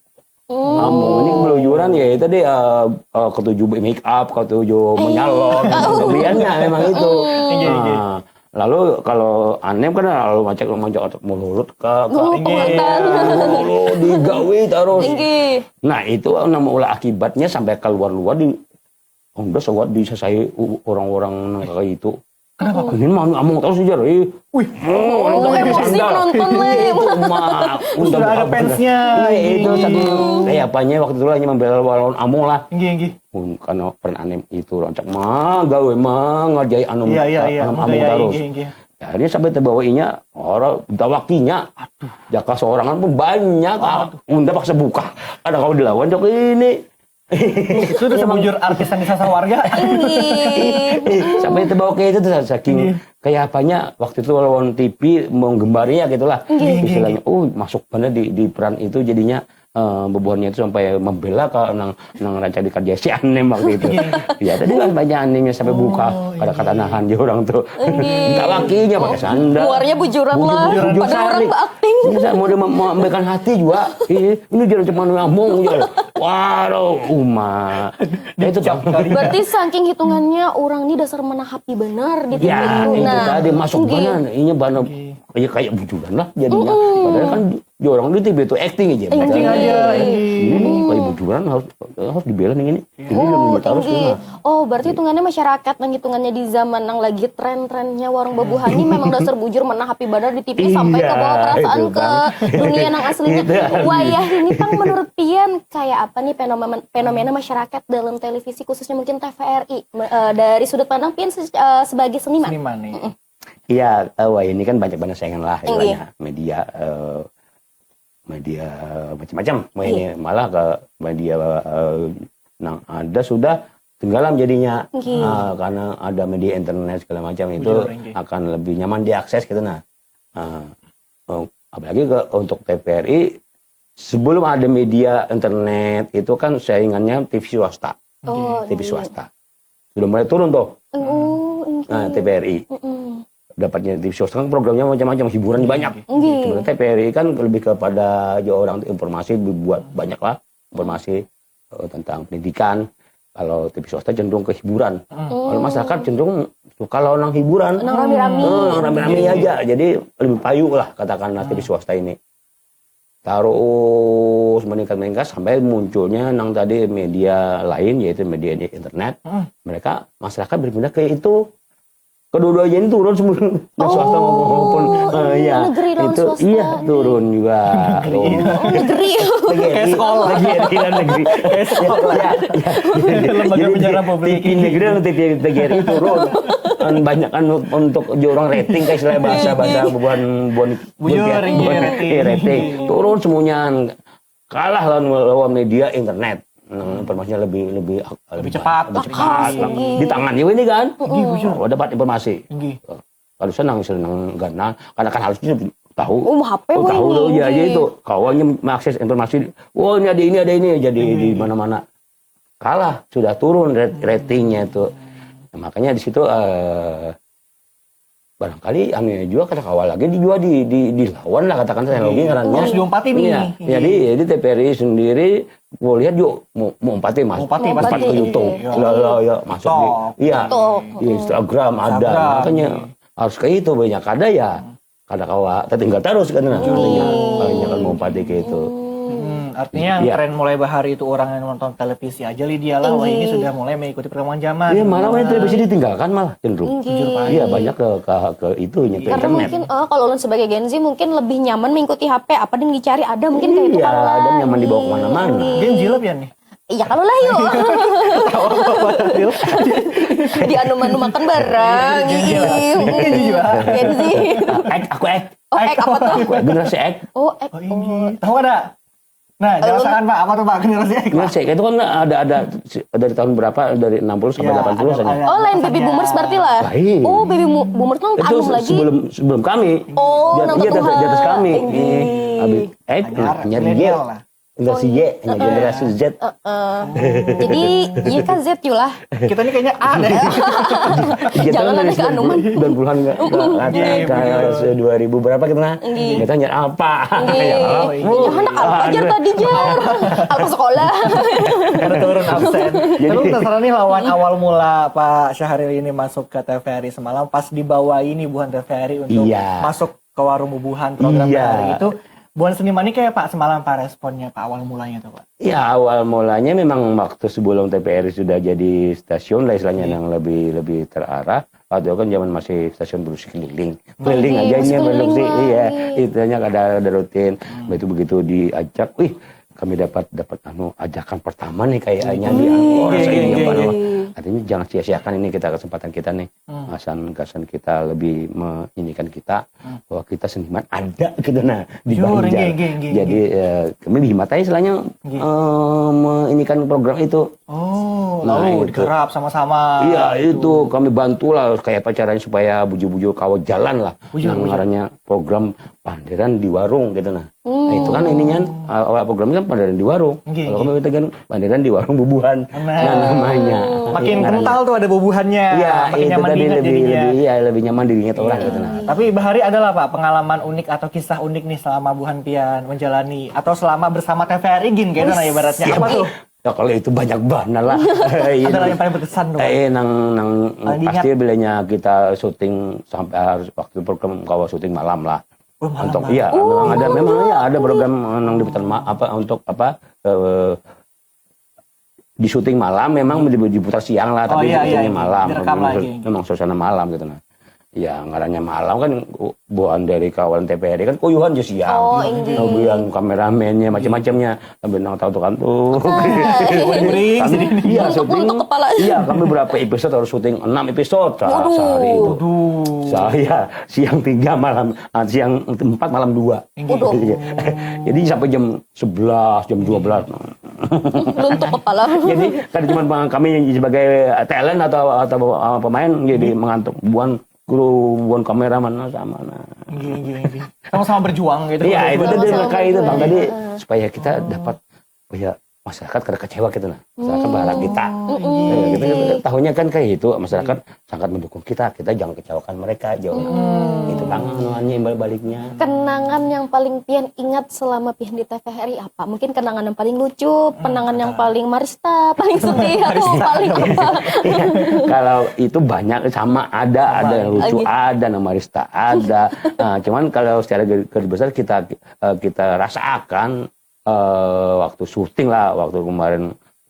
Amung ini kebelujuran ya itu deh eh, eh, ketujuh make up, ketujuh menyalon, kemudiannya memang itu. Iya, iya. Nah, lalu kalau Anem kan lalu macam macam otak mulut ke ke Oh, pengurutan. dulu digawe terus. Nggih. Nah itu nama ulah akibatnya sampai keluar luar di Unda sewat bisa saya orang-orang nang kayak itu. Kenapa? Ini mah Amung terus jar. Eh, Wih, oh, Oh, yang pasti penonton lah. Itu mah Unda Sudah ada buka fansnya, bener. Iya, itu iya. saking kayak apanya waktu itu lah hanya membela lawan Amung lah. Nggih, nggih. Pun karena peran Anem itu rancak mah gawe mah ngerjai anu Iya, iya, iya. anu Amung Iya, terus. Nggih, nggih. Ya, akhirnya sampai terbawa inya orang dawakinya. Jaka seorang pun banyak. Ah, Unda paksa buka. Ada kau dilawan jok ini. Sudah sebujur artis yang disasar warga. Nggih. Eh, sampai terbawa kayak itu tuh saking kayak apanya waktu itu lawan T V mau gembarnya gitulah. Istilahnya, oh masuk mana di di peran itu jadinya eh, bebuhannya itu sampai membela ke nang nang rancak dikerja si Anem waktu itu. Ya tadi lah banyak Anemnya sampai buka kata-kata nahan di orang tuh. Minta lakinya pakai sandal. Luarnya bujuran lah. Bujur Padahal orang sari. berakting. Ini saya mau dia mem- memberikan hati juga. Iya, ini jangan cuma ngomong ya. Waduh, uma. Ya, itu Bang. Berarti saking hitungannya orang ini dasar menahapi benar di Ya, itu. itu Nah, tadi masuk nggih. Benar. Ini benar. Kayak kayak bujuran lah jadinya. Padahal kan dia orang di T V itu acting aja. Acting aja. Ini kayak bujuran harus harus dibela nih ini. Ini Oh, harus tinggi. kena. Oh, berarti hitungannya masyarakat nang hitungannya di zaman nang lagi tren-trennya warung bebuhan ini memang dasar bujur menahapi banar di T V sampai ke bawah Iya, perasaan itu, ke Bang. Dunia nang aslinya. Itu. Wayah ini pang menurut pian kayak apa nih fenomena, fenomena masyarakat dalam televisi khususnya mungkin T V R I me- eh, dari sudut pandang pian se- eh, sebagai seniman. Seniman nih. Iya, eh, wah ini kan banyak banget saingan lah Inggih. Istilahnya media eh, media macam-macam. Wah ini malah ke media eh, nang ada sudah tenggelam jadinya. Inggih. Ah, karena ada media internet segala macam itu Bujur, inggih. Akan lebih nyaman diakses gitu nah. Ah, oh, apalagi ke untuk T V R I sebelum ada media internet itu kan saingannya T V swasta, Oh, T V swasta. Sudah mulai turun tuh. Oh, inggih. Nah, T V R I Mm-mm. dapatnya T V swasta kan programnya macam-macam, hiburan banyak. Inggih. Sebenarnya T V R I kan lebih kepada aja orang tuh informasi dibuat banyak lah informasi eh, tentang pendidikan. Kalau T V swasta cenderung ke hiburan. Kalau masyarakat cenderung suka lawan nang hiburan. Nang rame-rame. Oh, nang rame-rame aja. Jadi lebih payu lah katakanlah T V swasta ini. Terus meningkat-meningkat sampai munculnya nang tadi media lain yaitu media di internet. Mereka masyarakat berpindah ke itu. Kedua-duanya ini turun semua. Nah, swasta maupun eh, ya, Negeri lawan itu swasta iya nih. Turun juga. Turun. Oh, negeri. Negeri, negeri, negeri. Ya, ya. Lembaga Jadi, penyiaran publik. T V negeri atau T V T G R I turun. Kan banyak kan untuk orang rating kayak istilah bahasa bahasa bukan bukan Bujur, bukan- iya, bukan- rating. Iya, rating. Turun semuanya kalah lawan lawan media internet. Nah, informasinya lebih lebih lebih cepat, lebih lebih cepat. cepat. Di tangannya ini kan. Inggih, bujur. Oh, dapat informasi. Inggih. Kalau senang senang karena karena harus tahu. Oh, H P Oh, weh tahu ini, tahu ya inggih. Itu. Kawannya mengakses informasi. Oh, ini ada ini ada ini jadi di mana-mana. Kalah sudah turun rat- ratingnya itu. Nah, makanya di situ eh, barangkali anu juga kada kawa lagi dijual di di dilawan lah katakan teknologi ngarannya. Harus diumpati nih. Iya. Jadi jadi T V R I sendiri gue lihat juga mau mau umpati mas. Umpati, Umpati pasti. ke YouTube. Iya. Lah lah ya masuk TikTok. di iya. TikTok. Di Instagram ada. Instagram. Makanya harus kayak itu banyak kada ya. Kada kawa tertinggal terus kan nah. Artinya kalau mau umpati kayak itu. Hmm, artinya yang Iya. tren mulai bahari itu orang yang nonton televisi aja Lydia lah, wah ini sudah mulai mengikuti perkembangan zaman. Iya malah weh televisi ditinggalkan malah cenderung. Inggih. Iya banyak ke ke, ke itunya ke Karena internet. Mungkin eh, kalau ulun sebagai Gen Z mungkin lebih nyaman mengikuti H P apa dan dicari ada mungkin kayak itu Iya, kalau dan nyaman dibawa lagi. kemana-mana. Gen Z lah pian nih. Iya kalau lah yuk. Di anu makan barang. Iya. Gen Z juga. Gen Z. Ek, aku ek. Oh, ek apa tuh? Aku ek. Generasi ek. Oh, ek. Oh, ini. Tahu ada? Nah, jelaskan Pak, apa tuh Pak generasi ek? Pak? Generasi ek itu kan ada ada dari tahun berapa dari enam puluh sampai Ya, delapan puluh ada- sana. ada- Oh, lain baby boomers berarti lah. Lain. Oh, baby mo- boomers tuh Itu anu se- lagi. sebelum sebelum kami. Oh, Dia- nang dia ketuha. di atas kami. Inggih. Habis ek Anyar, nyari milenial lah. Generasi Y, hanya generasi Z. Eh, jadi Y kah Z, Yu lah? Kita ini kayaknya A deh. Kita Jangan kan ada dari keanuman. sembilan puluhan nggak? Nggak, nggak, Iya, nggak, bener. se- dua ribu berapa kita nah? Nggih. Kita nyari apa? Nggih. Ya, Jangan nak apa aja tadi, Jar. Apa sekolah? Ada turun absen. Jadi- Terus penasaran nih lawan awal mula Pak Syahril ini masuk ke T V R I semalam pas dibawa ini buhan T V R I untuk Iya. masuk ke warung bubuhan program Iya. hari itu. Buhan seniman ini kayak Pak semalam Pak responnya Pak awal mulanya tuh Pak. Ya, awal mulanya memang waktu sebelum T V R I sudah jadi stasiun lah istilahnya yang lebih lebih terarah. Waktu itu kan zaman masih stasiun berisi keliling. Keliling Iya, aja ini masih yang keliling produksi. lah, Iya, iya. Itu hanya ada ada rutin. Begitu begitu diajak, wih, kami dapat dapat anu ajakan pertama nih kayaknya di Iya, oh, rasa iya, ini iya, apa iya. nama? Artinya jangan sia-siakan ini kita kesempatan kita nih. Gasan gasan kita lebih meinikan kita bahwa kita seniman ada gitu nah di Jujur, Banjar. nggih, nggih, nggih, Jadi eh, kami dihimatai istilahnya eh, meinikan program itu. Oh, Nah, lalu itu. Digarap sama-sama. Iya itu kami bantulah kayak apa caranya supaya bujur-bujur kawa jalan lah. Bujur, Yang bujur. Ngarannya program Panderan di Warung gitu nah. Nah, itu kan ininya uh, awal programnya kan Panderan di Warung. Nggih, Kalau kami kan Panderan di Warung Bubuhan. Nah, namanya. Makin Ngaran- kental tuh ada bubuhannya. Iya, Makin itu nyaman tadi diingat lebih jadinya. lebih iya lebih nyaman diingat orang gitu nah. Tapi bahari ada lah Pak pengalaman unik atau kisah unik nih selama buhan pian menjalani atau selama bersama T V R I gin gitu nah ibaratnya. Apa tuh? Ya kalau itu banyak banget lah. Iya. Ada yang paling berkesan tuh. Eh nang nang Paling pasti bilanya kita syuting sampai harus waktu program kawa syuting malam lah. Oh, malam, Untuk malam. Iya, memang ada memang ya ada program eh, nang diputar ma- apa untuk apa eh, di syuting malam memang di- diputar siang lah Oh, tapi iya, iya, syutingnya iya. Malam. Direkam lagi. Memang suasana malam gitu nah. Ya ngarannya malam kan buhan dari kawan T V R I kan kuyuhan je siang. Oh, inggih. Kemudian kameramennya macam-macamnya. Sambil nang tahu tuh kan tuh. Guring Kami- sedikit. Iya, Untuk- syuting. untuk kepala. Iya, kami berapa episode harus syuting enam episode se- sehari itu. Saya siang tiga malam, ah, siang empat malam dua. Inggih. Waduh. Iya. Jadi sampai jam sebelas, jam dua belas. Runtuh kepala. Jadi kan cuma kami yang sebagai talent atau atau uh, pemain jadi mengantuk buan kru buan kameraman nah, sama nah. Inggih, inggih, inggih. Sama-sama berjuang gitu. Iya itu tadi Sama-sama mereka itu bang berjuang. Tadi supaya kita dapat supaya masyarakat kada kecewa gitu nah. Masyarakat berharap kita. Eh, kita tahunya kan kayak itu masyarakat sangat mendukung kita. Kita jangan kecewakan mereka jauh. Itu kan anuannya imbal baliknya. Kenangan yang paling pian ingat selama pian di T V R I apa? Mungkin kenangan yang paling lucu, kenangan yang paling marista, paling sedih, atau paling apa? Iya. Kalau itu banyak sama ada ada yang lucu Lagi. Ada yang marista ada. Nah, cuman kalau secara garis besar kita eh, kita rasakan eh, waktu syuting lah waktu kemarin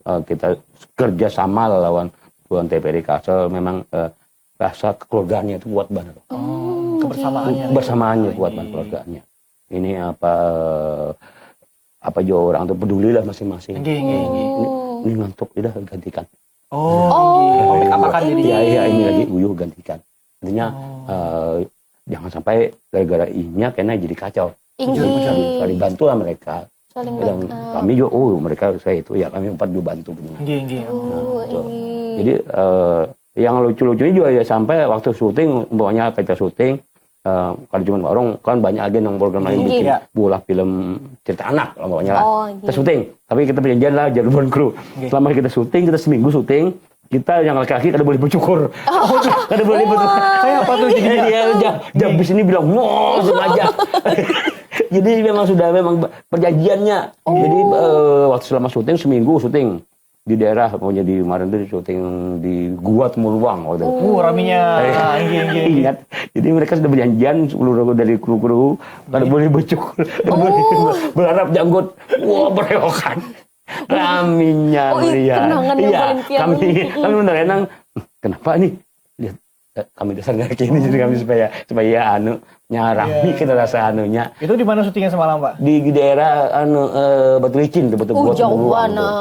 eh, kita kerja sama lah lawan Tuan T V R I Kalsel memang eh, rasa kekeluargaannya itu kuat banget. Oh, kebersamaannya. Kebersamaannya kuat banget keluarganya. Ini apa apa juga orang tuh peduli lah masing-masing. Inggih, inggih, inggih. Ini, ini ngantuk udah gantikan. Oh, inggih. Komik apa kan jadi? Iya iya ini lagi uyuh gantikan. Intinya eh, jangan sampai gara-gara inya kena jadi kacau. Inggih. Saling, saling bantu lah mereka. Saling Dan backup. Kami juga, oh mereka saya itu ya kami empat juga bantu gitu. Inggih, inggih. Oh, Betul. inggih. Jadi eh, yang lucu-lucunya juga ya sampai waktu syuting, umpamanya kita syuting, eh, kalau cuma orang kan banyak lagi yang program lain Iya. bikin Iya. bola film cerita anak umpamanya lah. Oh, Kita iya. syuting, tapi kita perjanjian lah jadi buan kru. Iya. Selama kita syuting, kita seminggu syuting, kita yang laki-laki kada boleh bercukur. Kada boleh bercukur. Kayak apa tuh jadinya? Iya, jam, jam bis ini bilang, wow, sengaja. Jadi memang sudah memang perjanjiannya. Jadi eh, waktu selama syuting seminggu syuting di daerah pokoknya di kemarin tuh syuting di Gua Temuluwang waktu itu. Uh, raminya. Inggih, inggih, inggih. Ingat, jadi mereka sudah berjanjian sepuluh ribu dari kru-kru kada boleh bercukur, kada boleh berharap janggut, wah berewokan, raminya Oh, iya, meriah. Kenangan yang Iya, paling pian. Kami kami bener enang, kenapa nih? Lihat eh, kami dasar kayak ini jadi kami supaya supaya anu nyarami kita rasa anunya Itu di mana syutingnya semalam, Pak? di, di daerah anu eh, Batu Licin tuh Batu Uh, Buat jauh Buluan banget. tuh.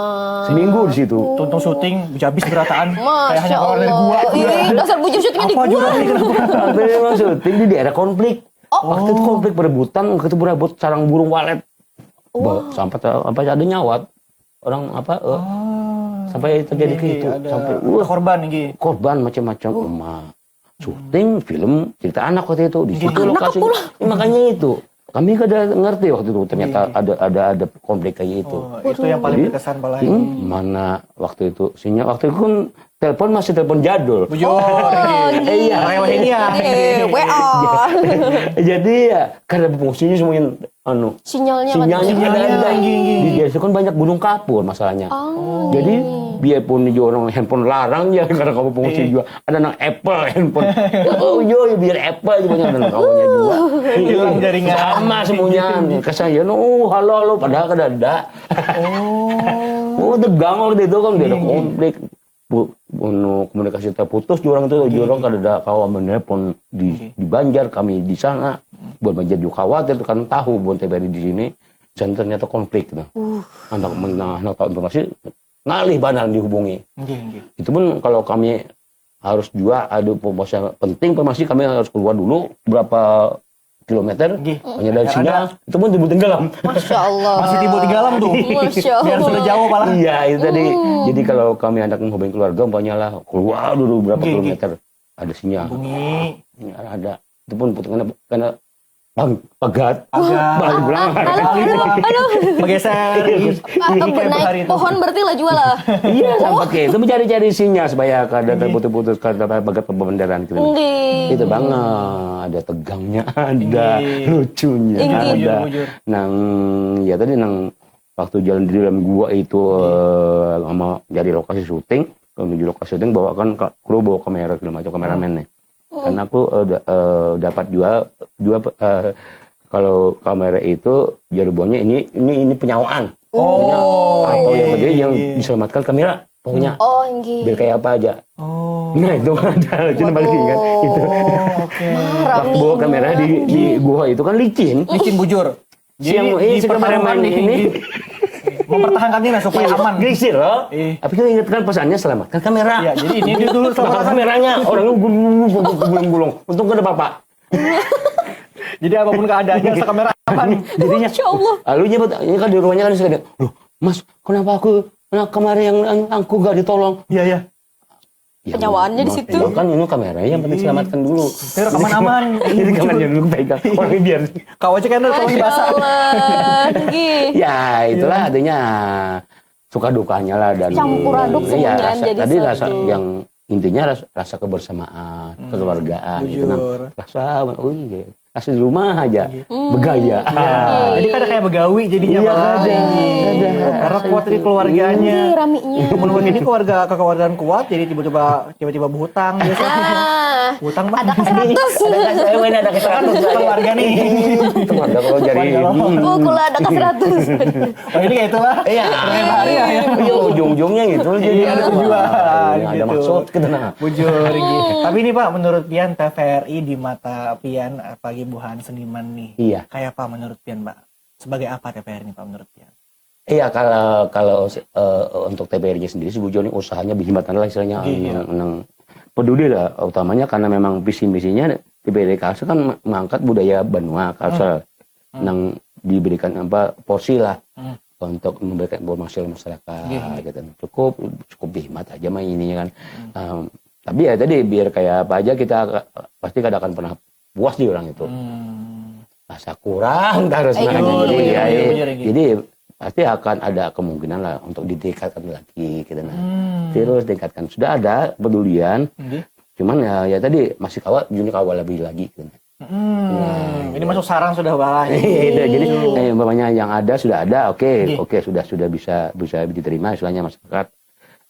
Seminggu di situ. Tuntung syuting, habis berataan. Kayak hanya Masya keluar dari Allah. gua. Ih, dasar bujur syutingnya di Apa gua. jurang ini kenapa? Tapi memang syuting di daerah konflik. Waktu itu konflik berebutan, waktu itu berebut sarang burung walet. Ba- Sampai ter- sampai ada nyawat orang apa eh, Ah, sampai terjadi ini kayak itu ada sampai wah, korban ini. Korban macam-macam emak syuting film cerita anak waktu itu di situ Anak lokasi. pula. Ya, makanya itu kami kada ngerti waktu itu ternyata ada ada ada konflik kayak itu. Oh, itu yang paling Jadi, berkesan pala. Hmm, mana waktu itu sinyal, waktu itu kan telepon masih telepon jadul. Bujur. Iya. Reweh ini ya. Eh, W A. Jadi ya karena fungsinya semuanya anu Sinyalnya kan. sinyalnya kada ada. Sinyalnya, iya, iya. Di desa kan banyak gunung kapur masalahnya. Oh. Jadi biarpun juga orang handphone larang ya karena kamu fungsi juga ada nang Apple handphone. Oh yo biar Apple juga banyak dan kawannya juga. Hilang jaringan. Sama semuanya. Kesan ya, oh halo halo padahal kada ada. Oh. Oh tegang waktu itu kan dia ada konflik. Bu, anu, komunikasi terputus di orang itu di orang kada ada kawan menelpon di di Banjar kami di sana buat menjadi khawatir kan tahu buat T V R I di sini dan ternyata konflik nah. Anak menengah anak tahu informasi ngalih banar dihubungi. Nggih, nggih. Itu pun kalau kami harus juga ada informasi yang penting informasi kami harus keluar dulu berapa kilometer Nggih. hanya dari sinyal itu pun timbul tenggelam. Masya Allah. Masih timbul tenggelam tuh. Masya Biar Allah. Sudah jauh pala. Iya itu tadi. Jadi kalau kami anak menghubungi keluarga umpamanya lah keluar dulu berapa Nggih, nggih. Kilometer ada sinyal. Bunyi. Ini ada. Itu pun putus karena karena bang pegat. Agak. Balik pulang. Balik pulang. Bergeser. Pak, Ini kayak naik hari itu. Pohon berarti lah juga lah. Iya sampai kayak itu mencari-cari sinyal supaya kada terputus-putus kada pegat pembendaran gitu. Nggih. Itu banget ada tegangnya ada lucunya Inggih. ada. Bujur, bujur. Nang ya tadi nang waktu jalan di dalam gua itu eh, sama dari lokasi syuting menuju lokasi syuting bawakan ka- kru bawa kamera segala macam kameramen nih. Karena aku eh, da- eh, dapat dua dua eh, kalau kamera itu jarubannya ini ini ini penyawaan. Oh, Atau yang iya, penting yang iya. Diselamatkan kamera pokoknya Oh, nggih. Biar kayak apa aja. Oh. Nah itu ada itu yang paling ingat itu. Oh, oke. Waktu bawa kamera di, di gua itu kan licin. Licin bujur. Jadi Siang, eh, si dipertaruhkan kameramen nih, ini. Mempertahankan ini supaya aman. Glisir loh. Iya. Tapi kita ingatkan pesannya selamatkan kamera. Ya, jadi ini dia dulu Selamatkan selamatkan. Kameranya orang gulung-gulung. Untung gak ada apa-apa. Jadi apapun keadaannya asal kamera aman. Jadinya Masya Allah. Lalu nyebut ini kan di rumahnya kan suka dia, loh mas kenapa aku kenapa kamera yang yang aku gak ditolong? Iya, iya. Ya, Penyawaannya di Mas, situ. Kan ini kamera yang penting selamatkan dulu. Saya rekaman aman. Jadi kameranya dulu pegang. Orang biar Kau aja kan ada tolong Masya basah. Allah. Nggih. Ya itulah artinya suka dukanya lah dan Campur aduk Iya, semuanya rasa, jadi tadi satu. Rasa yang intinya rasa, rasa kebersamaan, kekeluargaan gitu nah. Bujur. Rasa oh iya, rasa di rumah aja bergaya. Jadi kada kayak begawi jadinya Iya, Bang. ada, ada. Karena kuat di keluarganya. Ih, raminya. Menurut ini keluarga kekeluargaan kuat jadi tiba-tiba tiba-tiba berhutang biasa. Nah, Hutang Bang. Ada ke seratus. Ada saya ada ke seratus. Keluarga nih. Keluarga kalau jadi Keluarga lo. hmm, Oh, kula ada ke seratus. Oh ini kayak itulah. Iya. Hari-hari ya. Iya, ujung-ujungnya gitu. Jadi Iya, ada tujuan, ada gitu. Maksud gitu nah. Bujur gitu. Tapi ini Pak, menurut Pian T V R I di mata Pian apalagi buhan seniman nih. Iya. Kayak apa menurut Pian Pak? Sebagai apa T V R I ini Pak menurut Pian? Iya kalau kalau eh, untuk T V R I sendiri sebujurnya usahanya berhimatan lah istilahnya Iya. nang, nang peduli lah utamanya karena memang visi misinya T V R I Kalsel kan mengangkat budaya benua Kalsel nang diberikan apa porsi lah Hmm. untuk memberikan informasi ke masyarakat Iya, iya. gitu. Cukup cukup berhimmat aja mah ininya kan. Em, tapi ya tadi biar kayak apa aja kita pasti kada akan pernah puas di orang itu. Hmm. Rasa kurang terus Eh, nah, iya, jadi, iya, ya, iya, ya. iya, iya. Jadi pasti akan ada kemungkinan lah untuk ditingkatkan lagi gitu nah. Hmm. Terus tingkatkan sudah ada pedulian, Nggih. cuman ya ya tadi masih kawa jadi kawa lebih lagi gitu. Hmm. Ini masuk sarang sudah Pak. Iya, itu. Jadi eh, umpamanya yang ada sudah ada, oke, Nggih. oke sudah sudah bisa bisa diterima istilahnya masyarakat.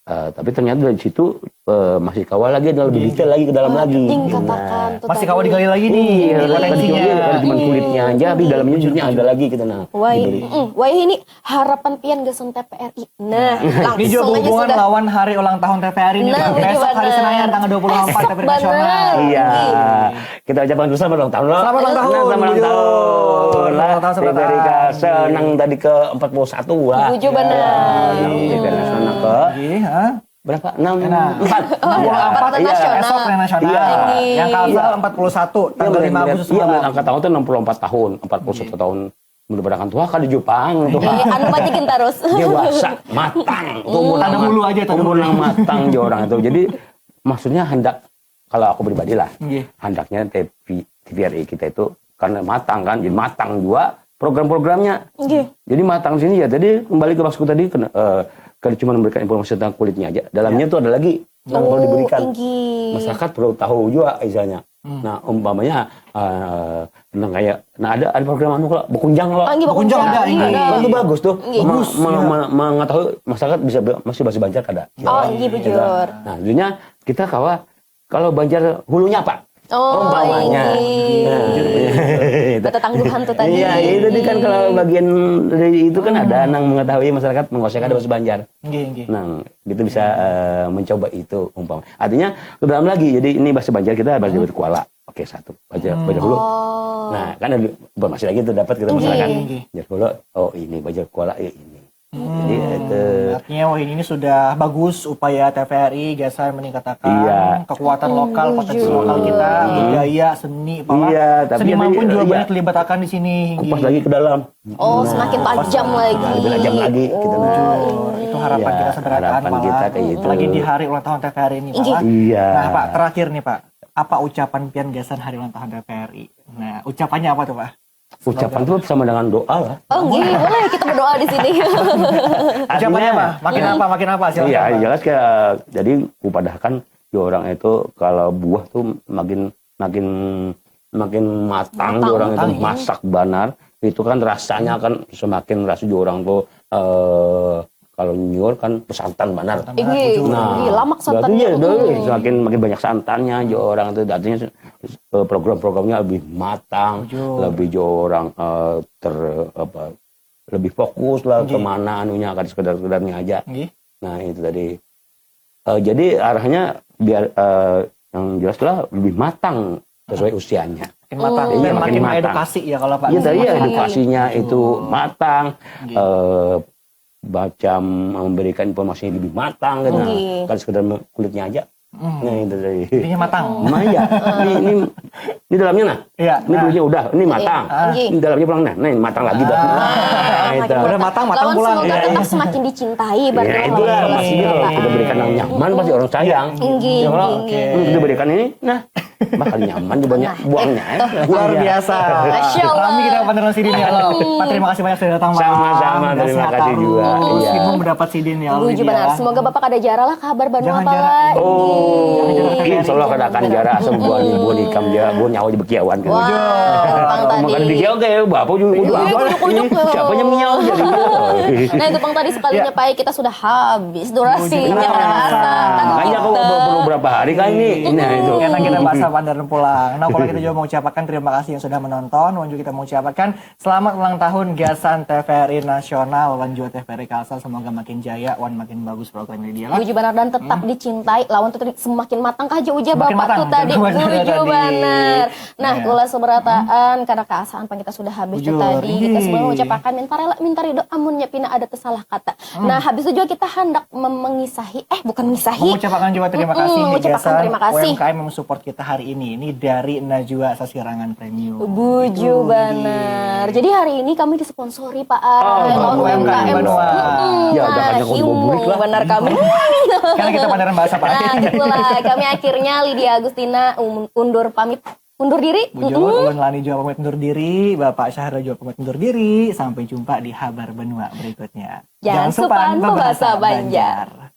Eh, tapi ternyata dari situ eh, masih kawa lagi ada lebih detail lagi ke dalam lagi. Tingkatakan tuh Masih tadi. kawa digali lagi nih Iya, potensinya. Bukan cuma kulitnya aja, tapi dalamnya juga ada lagi gitu nah. Wai, Diberi. mm, wai ini harapan pian gasan T V R I. Nah, Ini juga langsung aja hubungan sudah. Lawan hari ulang tahun T V R I ini Nah, Pak. bujur Besok hari benar. Senin tanggal dua puluh empat T V R I Benar. Nasional. Iya. Kita ucapkan dulu selamat ulang tahun loh. Selamat ulang tahun, Selamat ulang bujur. tahun. Lah, Selamat ulang tahun, selamat T V R I tahun. Kalsel nang tadi ke empat puluh satu lah. Bujur benar. Nah, T V R I Nasional ke Iya, ha? Berapa? Enam, Nah, empat. Enam puluh empat Iya. Nasional. Esok yang nasional. Iya. Yang Kalsel empat puluh satu tanggal lima Agustus Iya, malam. Angkat tahun tuh enam puluh empat tahun, empat puluh satu tahun. Menubarakan tua kada jupang tuh. Iya, anu pajakin terus. Dewasa, matang. Tuh umur Tanam nang dulu mat- aja, tanam Umur dulu. Nang matang jo orang itu. Jadi maksudnya hendak kalau aku pribadi lah, Nggih. hendaknya T V, T V R I kita itu karena matang kan, jadi matang juga program-programnya. Jadi matang sini ya, tadi kembali ke maksudku tadi, kena, eh, kada cuma memberikan informasi tentang kulitnya aja, dalamnya tuh ada lagi yang perlu diberikan. Masyarakat perlu tahu juga misalnya. Nah, umpamanya eh, nang kayak, nah, ada ada program anu kalau bekunjang kalau. Bekunjang ada, Nah, itu bagus tuh. Mengetahui masyarakat bisa masih bahasa Banjar kada. Oh, iya bujur. Nah, jadinya kita kawa kalau Banjar hulunya apa? Oh, umpamanya. Ketangguhan tuh tadi. Iya, itu kan kalau bagian dari itu kan ada nang mengetahui masyarakat menguasai kada bahasa Banjar. Nggih, nggih. Nah, gitu bisa uh, mencoba itu umpama. Artinya lebih dalam lagi. Jadi ini bahasa Banjar kita bahasa Banjar Kuala. Oke, satu. Banjar, Banjar Hulu. Nah, kan ada masih lagi itu dapat kita masyarakat. Banjar Hulu, oh ini Banjar Kuala ya ini. Jadi itu Artinya wah ini sudah bagus upaya T V R I gasan meningkatkan kekuatan lokal, potensi lokal kita, budaya, seni, pala. Iya, tapi Seniman tadi, pun juga iya, banyak dilibatkan di sini. kupas lagi ke dalam. Oh, semakin tajam lagi. Lebih tajam lagi gitu. Nah, Itu harapan Ya, kita sebenarnya harapan malah. Kita kayak gitu. Lagi di hari ulang tahun T V R I ini, Pak. Iya. Nah, Pak, terakhir nih, Pak. Apa ucapan pian gasan hari ulang tahun T V R I? Nah, ucapannya apa tuh, Pak? Ucapan tuh sama dengan doa lah. Oh, nggih, boleh kita berdoa di sini. Ucapannya apa? Makin apa? Makin apa? Silakan, Iya, Pak. Jelas kayak jadi kupadahkan di orang itu kalau buah tuh makin makin makin matang di orang itu masak banar, itu kan rasanya kan semakin rasa di orang tuh eh kalau nyuur kan santan banar. Iya, Nah, iya, lamak berarti santannya. Ya, dulu semakin makin banyak santannya jo orang itu artinya eh, program-programnya lebih matang, lebih jo orang eh, ter apa lebih fokus lah kemana anunya kan sekedar-sekedarnya aja. Nggih. Nah, itu tadi. Eh, jadi arahnya biar eh, yang jelas lah lebih matang sesuai usianya. Makin matang. Iya, Dan makin makin matang. Edukasi ya kalau Pak. Iya tadi ya Iya. Edukasinya itu matang, eh, macam memberikan informasi lebih matang gitu. Nah, Iya. Kan sekedar kulitnya aja. Nah, itu tadi. Intinya matang. Lumayan ya. Ini, ini, ini dalamnya nah. Iya, Ini nah. Dulunya udah, ini matang. Iya. Ini dalamnya pulang nah. Nah, ini matang lagi dah. Nah, itu. Udah matang, matang Lawan pulang. Semoga tetap semakin dicintai Ya berarti itulah maksudnya kalau kita berikan yang nyaman pasti orang sayang. Nggih, Ya, kalau nggih, nggih. Kita berikan ini, nah bakal nyaman di banyak buangnya. Ya. Luar biasa. Masya Allah. Rami kita panderan sidin ya. Pak, terima kasih banyak sudah datang, Pak. Sama-sama, Sehat terima kasih terus. juga. Iya. Ibu mendapat sidin ya. Setuju Lydia. Benar. Semoga Bapak kada jarah lah kabar Banua Jangan apa jarah. lagi. Oh, insya Allah kada akan jarah asal buat buat ikam jarah, buat nyawa di bekiawan. Wah, pang tadi. Makan bekiau kayak bapak juga kudu Iya, apa? kunyuk-kunyuk. Siapa yang mengiau jadi? Nah, itu pang tadi sekalinya Pak, kita sudah habis durasinya. Durasi. Rasa. Makanya aku perlu berapa hari kan ini? Nah itu. Karena kita bahas apa dan pulang. Nah, kalau kita juga mengucapkan terima kasih yang sudah menonton, dan juga kita mengucapkan selamat ulang tahun gasan T V R I Nasional, wan juga T V R I Kalsel. Semoga makin jaya, wan makin bagus program ini dia lah. Setuju banar dan tetap dicintai. Lawan tuh tadi semakin matang kah aja ujar Semakin bapak matang, tuh tadi. benar Setuju tadi. Banar. Nah, Iya. Kula seberataan karena keasaan pang kita sudah habis tuh Bujur, tadi. Kita iya. Semua mengucapkan minta rela, minta ridho, amunnya pina ada tersalah kata. Nah, habis itu juga kita hendak mem- mengisahi, eh bukan mengisahi. Mengucapkan juga terima Mm-mm, kasih nih mengucapkan gasan terima kasih. U M K M yang support kita hari ini. Ini dari Najwa Sasirangan Premium. Buju banar. Jadi hari ini kami disponsori Pak Ar, Oh, oleh U M K M Banua. Mm-mm, Ya, udah nah, banyak ngomong hiung, bulik lah. Benar kami. Karena kita panderan bahasa Pak. Nah, itulah kami akhirnya Lydia Agustina um- undur pamit, undur diri. Bujur, Mm-mm. Ulun Lani juga pamit undur diri, Bapak Syahril juga pamit undur diri. Sampai jumpa di Habar Benua berikutnya. Jangan supan membahasa Banjar.